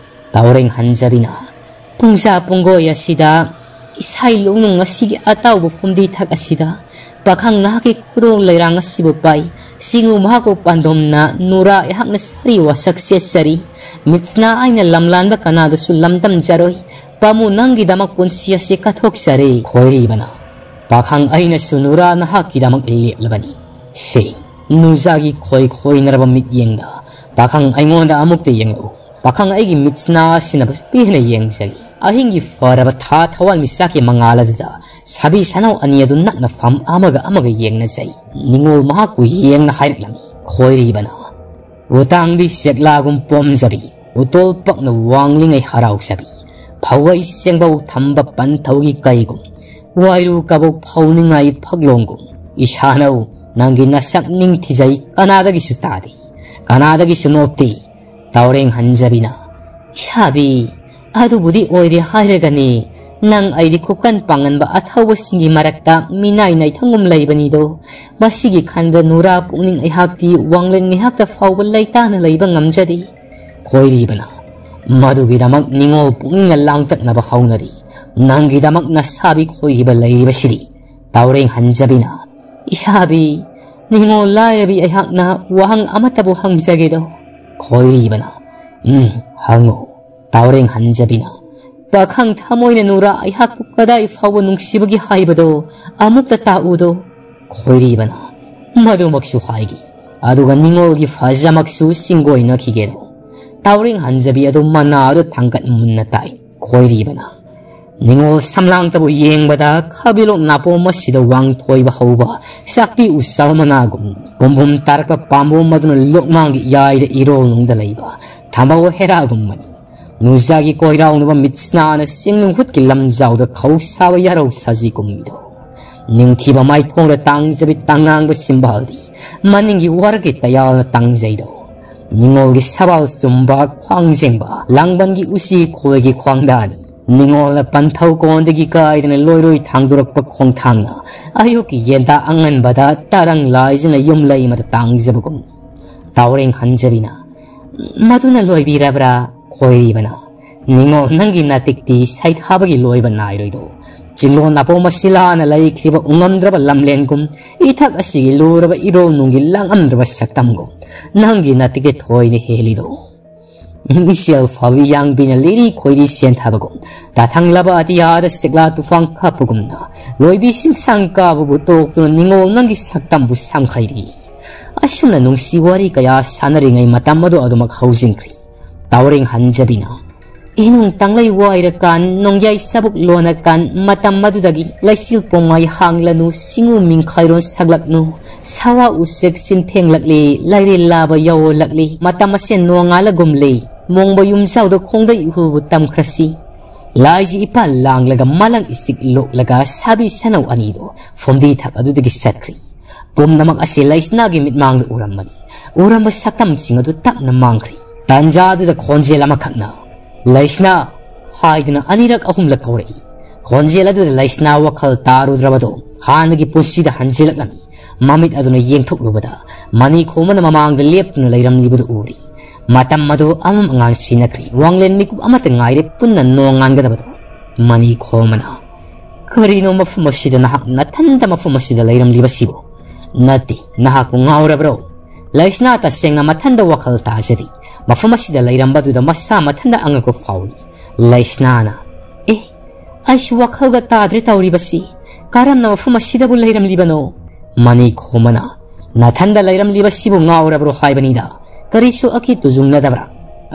ꯇꯥꯎꯔꯦꯡ ꯍꯟꯖꯕꯤꯅ꯫ ꯄꯨꯡꯖꯥ ꯄꯨꯡꯒꯣꯏ ꯑꯁꯤꯗ ꯏꯁꯥ ꯂꯣꯡꯅꯨꯡ ꯑꯁꯤꯒꯤ ꯑꯇꯥꯎꯕ ꯐꯨꯝꯗꯤ ꯊꯛ ꯑꯁꯤꯗ ꯄꯥꯈꯪ ꯅꯍꯥꯛꯀꯤ ꯈꯨꯗꯣꯡ ꯂꯩꯔꯥꯡ ꯑꯁꯤꯕꯨ ꯄꯥꯏ꯫ ꯁꯤꯡꯉꯨ ꯃꯍꯥꯛꯄꯨ ꯄꯥꯟꯗꯣꯝꯅ ꯅꯨꯔꯥ ꯑꯩꯍꯥꯛꯅ ꯁꯥꯔꯤ ꯋꯥꯁꯛ ꯆꯦꯠꯆꯔꯤ꯫ ꯃꯤꯠꯁꯅꯥ ꯑꯩꯅ ꯂꯝꯂꯥꯟꯕ ꯀꯅꯥꯗꯁꯨ ꯂꯝꯗꯝꯖꯔꯣꯏ꯫ ꯄꯥꯃꯨ ꯅꯪꯒꯤꯗꯃꯛ ꯄꯨꯟꯁꯤ ꯑꯁꯤ ꯀꯠꯊꯣꯛꯆꯔꯦ꯫ ꯈꯣꯏꯔꯤꯕꯅ꯫ ꯄꯥꯈꯪ ꯑꯩꯅꯁꯨ ꯅꯨꯔꯥ ꯅꯍꯥꯛꯀꯤꯗꯃꯛ ꯂꯦꯞꯂꯕꯅꯤ꯫ ꯁꯦ, ꯅꯨꯖꯥꯒꯤ ꯈꯣꯏ ꯈꯣꯏꯅꯔꯕ ꯃꯤꯠꯌꯦꯡꯗ ꯄꯥꯈꯪ ꯑꯩꯉꯣꯟꯗ ꯑꯃꯨꯛꯇ ꯌꯦꯡꯂꯛꯎ꯫ ꯄꯥꯈꯪ ꯑꯩꯒꯤ ꯃꯤꯠꯁꯅꯥ ꯑꯁꯤꯅ ꯄꯦꯟꯅ ꯌꯦꯡꯖꯒꯦ꯫ ꯑꯍꯤꯡꯒꯤ ꯐꯔꯕ ꯊꯥ ꯊꯋꯥꯟꯃꯤꯆꯥꯛꯀꯤ ꯃꯉꯥꯜ ꯑꯗꯨꯗ ꯁꯥꯕꯤ ꯁꯅꯧ ꯑꯅꯤ ꯑꯗꯨ ꯅꯛꯅ ꯐꯝ ꯑꯃꯒ ꯑꯃꯒ ꯌꯦꯡꯅꯖꯩ꯫ ꯅꯤꯉꯣꯜ ꯃꯍꯥꯛꯄꯨ ꯌꯦꯡꯅ ꯍꯥꯏꯔꯛꯂꯝꯃꯤ ꯈꯣꯏꯔꯤꯕꯅ꯫ ꯎꯇꯥꯡꯕꯤ ꯆꯦꯛꯂꯥꯒꯨꯝ ꯄꯣꯝꯖꯕꯤ, ꯎꯇꯣꯜ ꯄꯛꯅ ꯋꯥꯡꯂꯤꯉꯩ ꯍꯔꯥꯎꯖꯕꯤ, ꯐꯧꯒꯩ ꯆꯦꯡꯕꯧ ꯊꯝꯕ ꯄꯟꯊꯧꯒꯤ ꯀꯩꯒꯨꯝ, ꯋꯥꯏꯔꯨ ꯀꯕꯣꯛ ꯐꯧꯅꯤꯡꯉꯥꯏ ꯐꯛꯂꯣꯡꯒꯨꯝ, ꯏꯁꯥꯅꯧ ꯅꯪꯒꯤ ꯅꯁꯛ ꯅꯤꯡꯊꯤꯖꯩ, ꯀꯅꯥꯗꯒꯤꯁꯨ ꯇꯥꯗꯦ, ꯀꯅꯥꯗꯒꯤꯁꯨ ꯅꯣꯞꯇꯦ꯫ ꯇꯥꯎꯔꯦꯡ ꯍꯟꯖꯕꯤꯅ, ꯏꯁꯥꯕꯤ, ꯑꯗꯨꯕꯨꯗꯤ ꯑꯣꯏꯔꯦ ꯍꯥꯏꯔꯒꯅꯤ, ꯅꯪ ꯑꯩꯗꯤ ꯈꯨꯀꯟ ꯄꯥꯡꯒꯟꯕ ꯑꯊꯧꯕꯁꯤꯡꯒꯤ ꯃꯔꯛꯇ ꯃꯤꯅꯥꯏ ꯅꯥꯏꯊꯪꯒꯨꯝ ꯂꯩꯕꯅꯤꯗꯣ꯫ ꯃꯁꯤꯒꯤ ꯈꯟꯗ ꯅꯨꯔꯥ ꯄꯨꯛꯅꯤꯡ ꯑꯩꯍꯥꯛꯇꯤ ꯋꯥꯡꯂꯦꯟ ꯉꯥꯏꯍꯥꯛꯇ ꯐꯥꯎꯕ ꯂꯩꯇꯥꯅ ꯂꯩꯕ ꯉꯝꯖꯗꯦ꯫ ꯈꯣꯏꯔꯤꯕꯅ, ꯃꯗꯨꯒꯤꯗꯃꯛ ꯅꯤꯉꯣꯜ ꯄꯨꯛꯅꯤꯡꯅ ꯂꯥꯡꯇꯛꯅꯕ ꯍꯧꯅꯔꯤ꯫ ꯅꯪꯒꯤꯗꯃꯛ ꯅꯁꯥꯕꯤ ꯈꯣꯏꯔꯤꯕ ꯂꯩꯔꯤꯕꯁꯤꯗꯤ꯫ ꯇꯥꯎꯔꯦꯡ ꯍꯟꯖꯕꯤꯅ, ꯏꯁꯥꯕꯤ, ꯅꯤꯉꯣꯜ ꯂꯥꯏꯔꯕꯤ ꯑꯩꯍꯥꯛꯅ ꯋꯥꯍꯪ ꯑꯃꯠꯇꯕꯨ ꯍꯪꯖꯒꯦꯗꯣ꯫ ꯈꯣꯏꯔꯤꯕꯅ, ꯎꯝ, ꯍꯪꯉꯨ꯫ ꯇꯥꯎꯔꯦꯡ ꯍꯟꯖꯕꯤꯅ, ꯄꯥꯈꯪ ꯊꯃꯣꯏꯅ ꯅꯨꯔꯥ ꯑꯩꯍꯥꯛꯄꯨ ꯀꯗꯥꯏ ꯐꯥꯎꯕ ꯅꯨꯡꯁꯤꯕꯒꯦ ꯍꯥꯏꯕꯗꯣ ꯑꯃꯨꯛꯇ ꯇꯥꯛꯎꯗꯣ꯫ ꯈꯣꯏꯔꯤꯕꯅ, ꯃꯗꯨꯃꯛꯁꯨ ꯍꯥꯏꯒꯦ, ꯑꯗꯨꯒ ꯅꯤꯉꯣꯜꯒꯤ ꯐꯖꯃꯛꯁꯨ ꯆꯤꯡꯒꯣꯏꯅꯈꯤꯒꯦꯗꯣ꯫ ꯇꯥꯎꯔꯦꯡ ꯍꯟꯖꯕꯤ ꯑꯗꯨ ꯃꯅꯥ ꯑꯗꯨ ꯊꯥꯡꯒꯠ ꯃꯨꯟꯅ ꯇꯥꯏ꯫ ꯈꯣꯏꯔꯤꯕꯅ, ꯅꯤꯉꯣꯜ ꯁꯝꯂꯥꯡꯇꯕꯨ ꯌꯦꯡꯕꯗ ꯈꯥꯕꯤꯂꯣꯛ ꯅꯥꯄꯣꯝ ꯑꯁꯤꯗ ꯋꯥꯡꯊꯣꯏꯕ ꯍꯧꯕ ꯆꯥꯛꯄꯤ ꯎꯆꯥꯜ ꯃꯅꯥꯒꯨꯝ, ꯄꯨꯝꯕꯨꯝ ꯇꯥꯔꯛꯄ ꯄꯥꯝꯕꯣꯝ ꯑꯗꯨꯅ ꯂꯣꯛꯃꯥꯡꯒꯤ ꯏꯌꯥꯏꯗ ꯏꯔꯣꯜꯅꯨꯡꯗ ꯂꯩꯕ ꯊꯝꯕꯧ ꯍꯦꯔꯥꯒꯨꯝꯕꯅꯤ꯫ ꯅꯨꯡꯖꯥꯒꯤ ꯀꯣꯏꯔꯥꯎꯅꯕ ꯃꯤꯠꯁꯅꯥꯅ ꯆꯤꯡꯅꯨꯡ ꯍꯨꯠꯀꯤ ꯂꯝꯖꯥꯎꯗ ꯈꯧ ꯁꯥꯕ ꯌꯥꯔꯧ ꯁꯥꯖꯤ ꯀꯨꯝꯃꯤꯗꯣ꯫ ꯅꯤꯡꯊꯤꯕ ꯃꯥꯏꯊꯣꯡꯗ ꯇꯥꯡꯖꯕꯤ ꯇꯥꯡꯉꯥꯡꯕ ꯁꯤꯝꯕꯥꯜꯗꯤ ꯃꯅꯤꯡꯒꯤ ꯋꯥꯔꯒꯤ ꯇꯌꯥꯜꯅ ꯇꯥꯡꯖꯩꯗꯣ꯫ ꯅꯤꯉꯣꯜꯒꯤ ꯁꯕꯥꯜ ꯆꯨꯝꯕ ꯈ꯭ꯋꯥꯡ ꯖꯦꯡꯕ ꯂꯥꯡꯕꯟꯒꯤ ꯎꯆꯤ ꯈꯣꯏꯒꯤ ꯈ꯭ꯋꯥꯡꯗꯥꯅꯤ꯫ ꯅꯤꯉꯣꯜꯅ ꯄꯟꯊꯧ ꯀꯣꯟꯗꯒꯤ ꯀꯥꯏꯗꯅ ꯂꯣꯏꯔꯣꯏ ꯊꯥꯡꯗꯣꯔꯛꯄ ꯈꯣꯡꯊꯥꯡꯅ ꯑꯌꯨꯛꯀꯤ ꯌꯦꯟꯗꯥ ꯑꯉꯟꯕꯗ ꯇꯔꯪ ꯂꯥꯏꯖꯅ ꯌꯨꯝ ꯂꯩꯃꯗ ꯇꯥꯡꯖꯕꯒꯨꯝ꯫ ꯇꯥꯎꯔꯦꯡ ꯍꯟꯖꯕꯤꯅ, "ꯃꯗꯨꯅ ꯂꯣꯏꯕꯤꯔꯕ꯭ꯔꯥ?" ꯈꯣꯏꯔꯤꯕꯅ, "ꯅꯤꯉꯣꯜ ꯅꯪꯒꯤ ꯅꯥꯇꯤꯛꯇꯤ ꯁꯩꯊꯥꯕꯒꯤ ꯂꯣꯏꯕ ꯅꯥꯏꯔꯣꯏꯗꯣ꯫ ꯆꯤꯡꯂꯣꯟ ꯑꯄꯣꯝ ꯑꯁꯤ ꯂꯥꯟꯅ ꯂꯩꯈ꯭ꯔꯤꯕ ꯎꯉꯝꯗ꯭ꯔꯕ ꯂꯝꯂꯦꯟꯒꯨꯝ ꯏꯊꯛ ꯑꯁꯤꯒꯤ ꯂꯨꯔꯕ ꯏꯔꯣꯜ ꯅꯨꯡꯒꯤ ꯂꯥꯡꯉꯝꯗ꯭ꯔꯕ ꯁꯛꯇꯝꯒꯨꯝ ꯅꯪꯒꯤ ꯅꯥꯇꯤꯛꯇꯤ ꯊꯣꯏꯅ ꯍꯦꯜꯂꯤꯗꯣ꯫" ꯃꯤꯡꯁꯦꯜ ꯐꯥꯕꯤ ꯌꯥꯡꯕꯤꯅ ꯂꯤꯔꯤ ꯈꯣꯏꯔꯤ ꯁꯦꯟꯊꯥꯕꯒꯨꯝ, ꯇꯥꯊꯪꯂꯕ ꯑꯇꯤꯌꯥꯗ ꯁꯤꯛꯂꯥ ꯇꯨꯐꯥꯟ ꯀꯥꯞꯄꯒꯨꯝꯅ, ꯂꯣꯏꯕꯤ ꯁꯤꯡꯁꯥꯡ ꯀꯥꯕꯕꯨ ꯇꯣꯛꯇꯨꯅ ꯅꯤꯉꯣꯜ ꯅꯪꯒꯤ ꯁꯛꯇꯝꯕꯨ ꯁꯪꯈꯥꯏꯔꯤ꯫ ꯑꯁꯨꯝꯅ ꯅꯨꯡꯁꯤ ꯋꯥꯔꯤ ꯀꯌꯥ ꯁꯥꯟꯅꯔꯤꯉꯩ ꯃꯇꯝ ꯑꯗꯨ ꯑꯗꯨꯃꯛ ꯍꯧꯖꯤꯟꯈ꯭ꯔꯤ꯫ ꯇꯥꯎꯔꯦꯡ ꯍꯟꯖꯕꯤꯅ, "ꯏꯅꯨꯡ ꯇꯥꯡꯂꯩ ꯋꯥꯏꯔꯀꯥꯟ, ꯅꯣꯡꯌꯥꯏ ꯆꯕꯨꯛ ꯂꯣꯟꯅꯀꯥꯟ, ꯃꯇꯝ ꯑꯗꯨꯗꯒꯤ ꯂꯩꯆꯤꯜ ꯄꯣꯡꯉꯥꯏ ꯍꯥꯡꯂꯅꯨ, ꯁꯤꯡꯎ ꯃꯤꯡꯈꯥꯏꯔꯣꯟ ꯁꯛꯂꯛꯅꯨ, ꯁꯋꯥ ꯎꯆꯦꯛ ꯆꯤꯟꯐꯦꯡꯂꯛꯂꯤ, ꯂꯥꯏꯔꯦꯜ ꯂꯥꯕ ꯌꯧꯔꯂꯛꯂꯤ, ꯃꯇꯝ ꯑꯁꯦ ꯅꯣꯡꯉꯥꯜꯂꯒꯨꯝꯂꯤ, ꯃꯣꯡꯕ ꯌꯨꯝꯖꯥꯎꯗ ꯈꯣꯡꯗꯩ ꯏꯍꯨꯕꯨ ꯇꯝꯈ꯭ꯔꯁꯤ꯫ ꯂꯥꯏꯖꯤ ꯏꯄꯥ ꯂꯥꯡꯂꯒ ꯃꯥꯂꯪ ꯏꯆꯤꯛ ꯂꯣꯛꯂꯒ ꯁꯥꯕꯤ ꯁꯅꯧ ꯑꯅꯤꯗꯣ ꯐꯨꯝꯗꯤ ꯊꯛ ꯑꯗꯨꯗꯒꯤ ꯆꯠꯈ꯭ꯔꯤ꯫ ꯄꯨꯝꯅꯃꯛ ꯑꯁꯤ ꯂꯩꯁꯅꯥꯒꯤ ꯃꯤꯠꯃꯥꯡꯗ ꯎꯔꯝꯕꯅꯤ꯫ ꯎꯔꯝꯕ ꯁꯛꯇꯝꯁꯤꯡ ꯑꯗꯨ ꯇꯞꯅ ꯃꯥꯡꯈ꯭ꯔꯤ꯫ ꯇꯥꯟꯖꯥ ꯑꯗꯨꯗ ꯈꯣꯟꯖꯦꯜ ꯑꯃꯈꯛꯅ, "ꯂꯩꯁꯅꯥ!" ꯍꯥꯏꯗꯨꯅ ꯑꯅꯤꯔꯛ ꯑꯍꯨꯝꯂꯛ ꯀꯧꯔꯛꯏ꯫ ꯈꯣꯟꯖꯦꯜ ꯑꯗꯨꯗ ꯂꯩꯁꯅꯥ ꯋꯥꯈꯜ ꯇꯥꯔꯨꯗ꯭ꯔꯕꯗꯣ ꯍꯥꯟꯅꯒꯤ ꯄꯨꯟꯁꯤꯗ ꯍꯟꯖꯤꯜꯂꯛꯂꯝꯃꯤ꯫ ꯃꯃꯤꯠ ꯑꯗꯨꯅ ꯌꯦꯡꯊꯣꯛꯂꯨꯕꯗ ꯃꯅꯤ ꯈꯣꯝꯕꯅ ꯃꯃꯥꯡꯗ ꯂꯦꯞꯇꯨꯅ ꯂꯩꯔꯝꯂꯤꯕꯗꯨ ꯎꯔꯤ꯫ ꯃꯇꯝ ꯑꯗꯨ ꯑꯃꯝ ꯑꯉꯥꯟ ꯁꯤꯟꯅꯈ꯭ꯔꯤ꯫ ꯋꯥꯡꯂꯦꯟ ꯃꯤꯀꯨꯞ ꯑꯃꯠꯇ ꯉꯥꯏꯔꯦ ꯄꯨꯟꯅ ꯅꯣꯡ ꯉꯥꯟꯒꯗꯕꯗꯣ꯫ ꯃꯅꯤ ꯈꯣꯝꯕꯅ, "ꯀꯔꯤꯅꯣ ꯃꯐꯝ ꯑꯁꯤꯗ ꯅꯍꯥꯛ ꯅꯊꯟꯗ ꯃꯐꯝ ꯑꯁꯤꯗ ꯂꯩꯔꯝꯂꯤꯕꯁꯤꯕꯨ? ꯅꯠꯇꯦ, ꯅꯍꯥꯛꯄꯨ ꯉꯥꯎꯔꯕ꯭ꯔꯣ?" ꯂꯩꯁꯅꯥ ꯇꯁꯦꯡꯅ ꯃꯊꯟꯗ ꯋꯥꯈꯜ ꯇꯥꯖꯔꯤ꯫ ꯃꯐꯝ ꯑꯁꯤꯗ ꯂꯩꯔꯝꯕꯗꯨꯗ ꯃꯁꯥ ꯃꯊꯟꯗ ꯑꯉꯛꯄ ꯐꯥꯎꯏ꯫ ꯂꯩꯁꯅꯥꯅ, "ꯑꯦ, ꯑꯩꯁꯨ ꯋꯥꯈꯜꯒ ꯇꯥꯗ꯭ꯔꯦ ꯇꯧꯔꯤꯕꯁꯤ꯫ ꯀꯔꯝꯅ ꯃꯐꯝ ꯑꯁꯤꯗꯕꯨ ꯂꯩꯔꯝꯂꯤꯕꯅꯣ?" ꯃꯅꯤ ꯈꯣꯝꯕꯅ, "ꯅꯊꯟꯗ ꯂꯩꯔꯝꯂꯤꯕꯁꯤꯕꯨ ꯉꯥꯎꯔꯕ꯭ꯔꯣ ꯍꯥꯏꯕꯅꯤꯗ꯫ ꯀꯔꯤꯁꯨ ꯑꯀꯤ ꯇꯨꯖꯨꯡꯅꯗꯕ꯭ꯔꯥ?"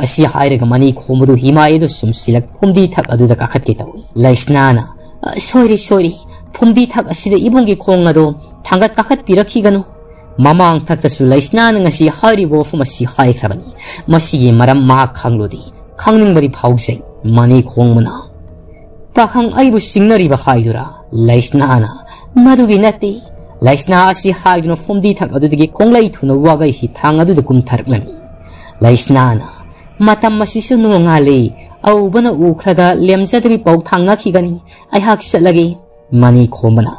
ꯑꯁꯤ ꯍꯥꯏꯔꯒ ꯃꯅꯤ ꯈꯣꯝꯕꯗꯨ ꯍꯤꯃꯥꯏ ꯑꯗꯨ ꯁꯨꯝꯁꯤꯜꯂꯛ ꯐꯨꯝꯗꯤ ꯊꯛ ꯑꯗꯨꯗ ꯀꯥꯈꯠꯀꯦ ꯇꯧꯏ꯫ ꯂꯩꯁꯅꯥꯅ, "ꯑ, ꯁꯣꯏꯔꯦ, ꯁꯣꯏꯔꯦ꯫ ꯐꯨꯝꯗꯤ ꯊꯛ ꯑꯁꯤꯗ ꯏꯕꯨꯡꯒꯤ ꯈꯣꯡ ꯑꯗꯣ ꯊꯥꯡꯒꯠ ꯀꯥꯈꯠꯄꯤꯔꯛꯈꯤꯒꯅꯨ꯫" ꯃꯃꯥꯡ ꯊꯛꯇꯁꯨ ꯂꯩꯁꯅꯥꯅ ꯉꯁꯤ ꯍꯥꯏꯔꯤꯕ ꯋꯥꯐꯝ ꯑꯁꯤ ꯍꯥꯏꯈ꯭ꯔꯕꯅꯤ꯫ ꯃꯁꯤꯒꯤ ꯃꯔꯝ ꯃꯍꯥꯛ ꯈꯪꯂꯨꯗꯦ꯫ ꯈꯪꯅꯤꯡꯕꯗꯤ ꯐꯥꯎꯖꯩ꯫ ꯃꯅꯤ ꯈꯣꯝꯕꯅ, "ꯄꯥꯈꯪ ꯑꯩꯕꯨ ꯆꯤꯡꯅꯔꯤꯕ ꯍꯥꯏꯗꯨꯔꯥ?" ꯂꯩꯁꯅꯥꯅ, "ꯃꯗꯨꯒꯤ ꯅꯠꯇꯦ꯫" ꯂꯩꯁꯅꯥ ꯑꯁꯤ ꯍꯥꯏꯗꯨꯅ ꯐꯨꯝꯗꯤ ꯊꯛ ꯑꯗꯨꯗꯒꯤ ꯈꯣꯡꯂꯩ ꯊꯨꯅ ꯋꯥꯒꯩ ꯍꯤꯊꯥꯡ ꯑꯗꯨꯗ ꯀꯨꯝꯊꯔꯛꯂꯝꯃꯤ꯫ ꯂꯩꯁꯅꯥꯅ, "ꯃꯇꯝ ꯑꯁꯤꯁꯨ ꯅꯣꯡꯉꯥꯜꯂꯤ꯫ ꯑꯎꯕꯅ ꯎꯈ꯭ꯔꯒ ꯂꯦꯝꯖꯗꯕꯤ ꯄꯧ ꯊꯥꯡꯉꯛꯈꯤꯒꯅꯤ꯫ ꯑꯩꯍꯥꯛ ꯆꯠꯂꯒꯦ꯫" ꯃꯅꯤ ꯈꯣꯝꯕꯅ,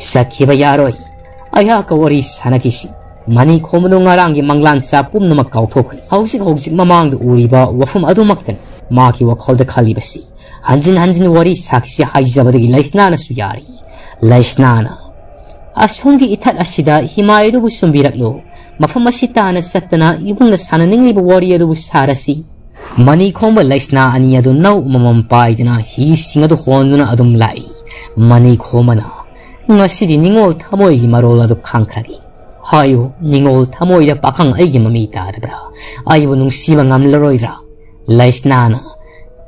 "ꯆꯠꯈꯤꯕ ꯌꯥꯔꯣꯏ꯫ ꯑꯩꯍꯥꯛꯀ ꯋꯥꯔꯤ ꯁꯥꯟꯅꯈꯤꯁꯤ꯫" ꯃꯅꯤ ꯈꯣꯝꯕꯗꯨ ꯉꯔꯥꯡꯒꯤ ꯃꯪꯂꯥꯟ ꯆꯥ ꯄꯨꯝꯅꯃꯛ ꯀꯥꯎꯊꯣꯛꯈ꯭ꯔꯦ꯫ ꯍꯧꯖꯤꯛ ꯍꯧꯖꯤꯛ ꯃꯃꯥꯡꯗ ꯎꯔꯤꯕ ꯋꯥꯐꯝ ꯑꯗꯨꯃꯛꯇꯅꯤ ꯃꯥꯒꯤ ꯋꯥꯈꯜꯗ ꯈꯜꯂꯤꯕꯁꯤ꯫ ꯍꯟꯖꯤꯟ ꯍꯟꯖꯤꯟ ꯋꯥꯔꯤ ꯁꯥꯈꯤꯁꯤ ꯍꯥꯏꯖꯕꯗꯒꯤ ꯂꯩꯁꯅꯥꯅꯁꯨ ꯌꯥꯔꯤ꯫ ꯂꯩꯁꯅꯥꯅ, "ꯑꯁꯣꯝꯒꯤ ꯏꯊꯠ ꯑꯁꯤꯗ ꯍꯤꯃꯥꯏ ꯑꯗꯨꯕꯨ ꯁꯨꯝꯕꯤꯔꯛꯂꯣ꯫ ꯃꯐꯝ ꯑꯁꯤ ꯇꯥꯅ ꯆꯠꯇꯅ ꯏꯕꯨꯡꯅ ꯁꯥꯟꯅꯅꯤꯡꯂꯤꯕ ꯋꯥꯔꯤ ꯑꯗꯨꯕꯨ ꯁꯥꯔꯁꯤ꯫" ꯃꯅꯤ ꯈꯣꯝꯕ ꯂꯩꯁꯅꯥ ꯑꯅꯤ ꯑꯗꯨ ꯅꯧ ꯑꯃꯃꯝ ꯄꯥꯏꯗꯨꯅ ꯍꯤꯁꯤꯡ ꯑꯗꯨ ꯍꯣꯟꯗꯨꯅ ꯑꯗꯨꯝ ꯂꯥꯛꯏ꯫ ꯃꯅꯤ ꯈꯣꯝꯕꯅ, "ꯉꯁꯤꯗꯤ ꯅꯤꯉꯣꯜ ꯊꯃꯣꯏꯒꯤ ꯃꯔꯣꯜ ꯑꯗꯨ ꯈꯪꯈ꯭ꯔꯒꯦ꯫ ꯍꯥꯏꯌꯨ, ꯅꯤꯉꯣꯜ ꯊꯃꯣꯏꯗ ꯄꯥꯈꯪ ꯑꯩꯒꯤ ꯃꯃꯤ ꯇꯥꯗꯕ꯭ꯔꯥ? ꯑꯩꯕꯨ ꯅꯨꯡꯁꯤꯕ ꯉꯝꯂꯔꯣꯏꯗ꯭ꯔꯥ?" ꯂꯩꯁꯅꯥꯅ,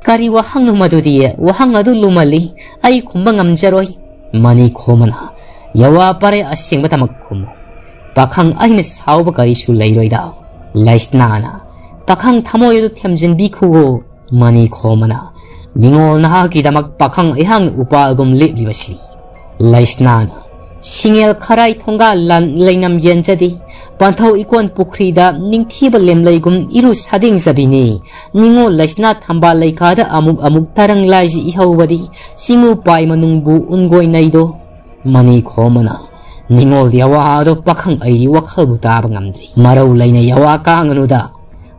"ꯀꯔꯤ ꯋꯥꯍꯪꯅꯣ ꯃꯗꯨꯗꯤ? ꯋꯥꯍꯪ ꯑꯗꯨ ꯂꯨꯃꯜꯂꯤ꯫ ꯑꯩ ꯈꯨꯝꯕ ꯉꯝꯖꯔꯣꯏ꯫" ꯃꯅꯤ ꯈꯣꯝꯕꯅ, "ꯌꯥꯋꯥ ꯄꯥꯔꯦ, ꯑꯁꯦꯡꯕ ꯇꯃꯛ ꯈꯨꯝꯃꯨ꯫ ꯄꯥꯈꯪ ꯑꯩꯅ ꯁꯥꯎꯕ ꯀꯔꯤꯁꯨ ꯂꯩꯔꯣꯏꯗ꯫" ꯂꯩꯁꯅꯥꯅ, "ꯄꯥꯈꯪ ꯊꯃꯣꯏ ꯑꯗꯨ ꯊꯦꯝꯖꯤꯟꯕꯤꯈꯨꯋꯣ꯫" ꯃꯅꯤ ꯈꯣꯝꯕꯅ, "ꯅꯤꯉꯣꯜ ꯅꯍꯥꯛꯀꯤꯗꯃꯛ ꯄꯥꯈꯪ ꯑꯩꯍꯥꯛꯅ ꯎꯄꯥꯜꯒꯨꯝ ꯂꯦꯞꯂꯤꯕꯁꯤꯅꯤ꯫" ꯂꯩꯁꯅꯥꯅ, "ꯁꯤꯡꯉꯦꯜ ꯈꯔꯥꯏ ꯊꯣꯡꯒꯥꯜ ꯂꯥꯟ ꯂꯩꯅꯝ ꯌꯦꯟꯖꯗꯦ꯫ ꯄꯟꯊꯧ ꯏꯀꯣꯟ ꯄꯨꯈ꯭ꯔꯤꯗ ꯅꯤꯡꯊꯤꯕ ꯂꯦꯝꯂꯩꯒꯨꯝ ꯏꯔꯨ ꯁꯥꯗꯦꯡꯖꯕꯤꯅꯤ꯫ ꯅꯤꯉꯣꯜ ꯂꯩꯁꯅꯥ ꯊꯝꯕꯥꯜ ꯂꯩꯀꯥꯗ ꯑꯃꯨꯛ ꯑꯃꯨꯛ ꯇꯔꯪ ꯂꯥꯏꯖꯤ ꯏꯍꯧꯕꯗꯤ ꯆꯤꯡꯎ ꯄꯥꯏ ꯃꯅꯨꯡꯕꯨ ꯎꯟꯒꯣꯏꯅꯩꯗꯣ꯫" ꯃꯅꯤ ꯈꯣꯝꯕꯅ, "ꯅꯤꯉꯣꯜ ꯌꯥꯋꯥ ꯑꯗꯣ ꯄꯥꯈꯪ ꯑꯩ ꯋꯥꯈꯜꯕꯨ ꯇꯥꯕ ꯉꯝꯗ꯭ꯔꯤ꯫ ꯃꯔꯧ ꯂꯩꯅ ꯌꯥꯋꯥ ꯀꯥꯡꯉꯅꯨꯗ꯫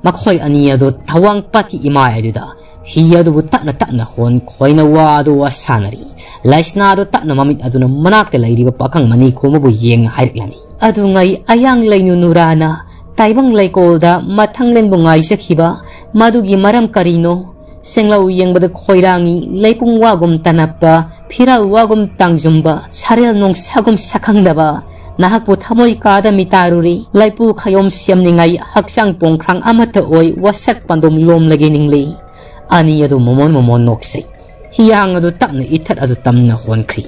ꯃꯈꯣꯏ ꯑꯅꯤ ꯑꯗꯨ ꯊꯋꯥꯡ ꯄꯥꯠꯀꯤ ꯏꯃꯥꯏ ꯑꯗꯨꯗ ꯍꯤ ꯑꯗꯨꯕꯨ ꯇꯞꯅ ꯇꯞꯅ ꯍꯣꯟ ꯈꯣꯏꯅ ꯋꯥ ꯑꯗꯨ ꯋꯥꯁꯥꯟꯅꯔꯤ꯫ ꯂꯩꯁꯅꯥ ꯑꯗꯨ ꯇꯞꯅ ꯃꯃꯤꯠ ꯑꯗꯨꯅ ꯃꯅꯥꯛꯇ ꯂꯩꯔꯤꯕ ꯄꯥꯈꯪ ꯃꯅꯤ ꯈꯣꯝꯕꯕꯨ ꯌꯦꯡꯅ ꯍꯥꯏꯔꯛꯂꯝꯃꯤ꯫ ꯑꯗꯨꯉꯩ ꯑꯌꯥꯡ ꯂꯩꯅꯨ ꯅꯨꯔꯥꯅ ꯇꯥꯏꯕꯪ ꯂꯩꯀꯣꯜꯗ ꯃꯊꯪꯂꯦꯟꯕꯨ ꯉꯥꯏꯖꯈꯤꯕ ꯃꯗꯨꯒꯤ ꯃꯔꯝ ꯀꯔꯤꯅꯣ? ꯆꯦꯡꯂꯧ ꯌꯦꯡꯕꯗ ꯈꯣꯏꯔꯥꯡꯉꯤ, ꯂꯩꯄꯨꯡ ꯋꯥꯒꯨꯝ ꯇꯅꯞꯄ, ꯐꯤꯔꯥꯜ ꯋꯥꯒꯨꯝ ꯇꯥꯡꯖꯨꯝꯕ, ꯁꯥꯔꯦꯜ ꯅꯣꯡꯁꯥꯒꯨꯝ ꯁꯛꯈꯪꯗꯕ, ꯅꯍꯥꯛꯄꯨ ꯊꯃꯣꯏ ꯀꯥꯗ ꯃꯤꯇꯥꯔꯨꯔꯤ, ꯂꯩꯄꯨ ꯈꯌꯣꯝ ꯁꯦꯝꯅꯤꯡꯉꯥꯏ ꯍꯛꯆꯥꯡ ꯄꯣꯡꯈ꯭ꯔꯥꯡ ꯑꯃꯠꯇ ꯑꯣꯏ, ꯋꯥꯁꯛ ꯄꯥꯟꯗꯣꯝ ꯂꯣꯝꯂꯒꯦ ꯅꯤꯡꯂꯤ꯫ ꯑꯅꯤ ꯑꯗꯨ ꯃꯣꯃꯣꯟ ꯃꯣꯃꯣꯟ ꯅꯣꯛꯆꯩ꯫ ꯍꯤꯌꯥꯡ ꯑꯗꯨ ꯇꯞꯅ ꯏꯊꯠ ꯑꯗꯨ ꯇꯝꯅ ꯍꯣꯟꯈ꯭ꯔꯤ꯫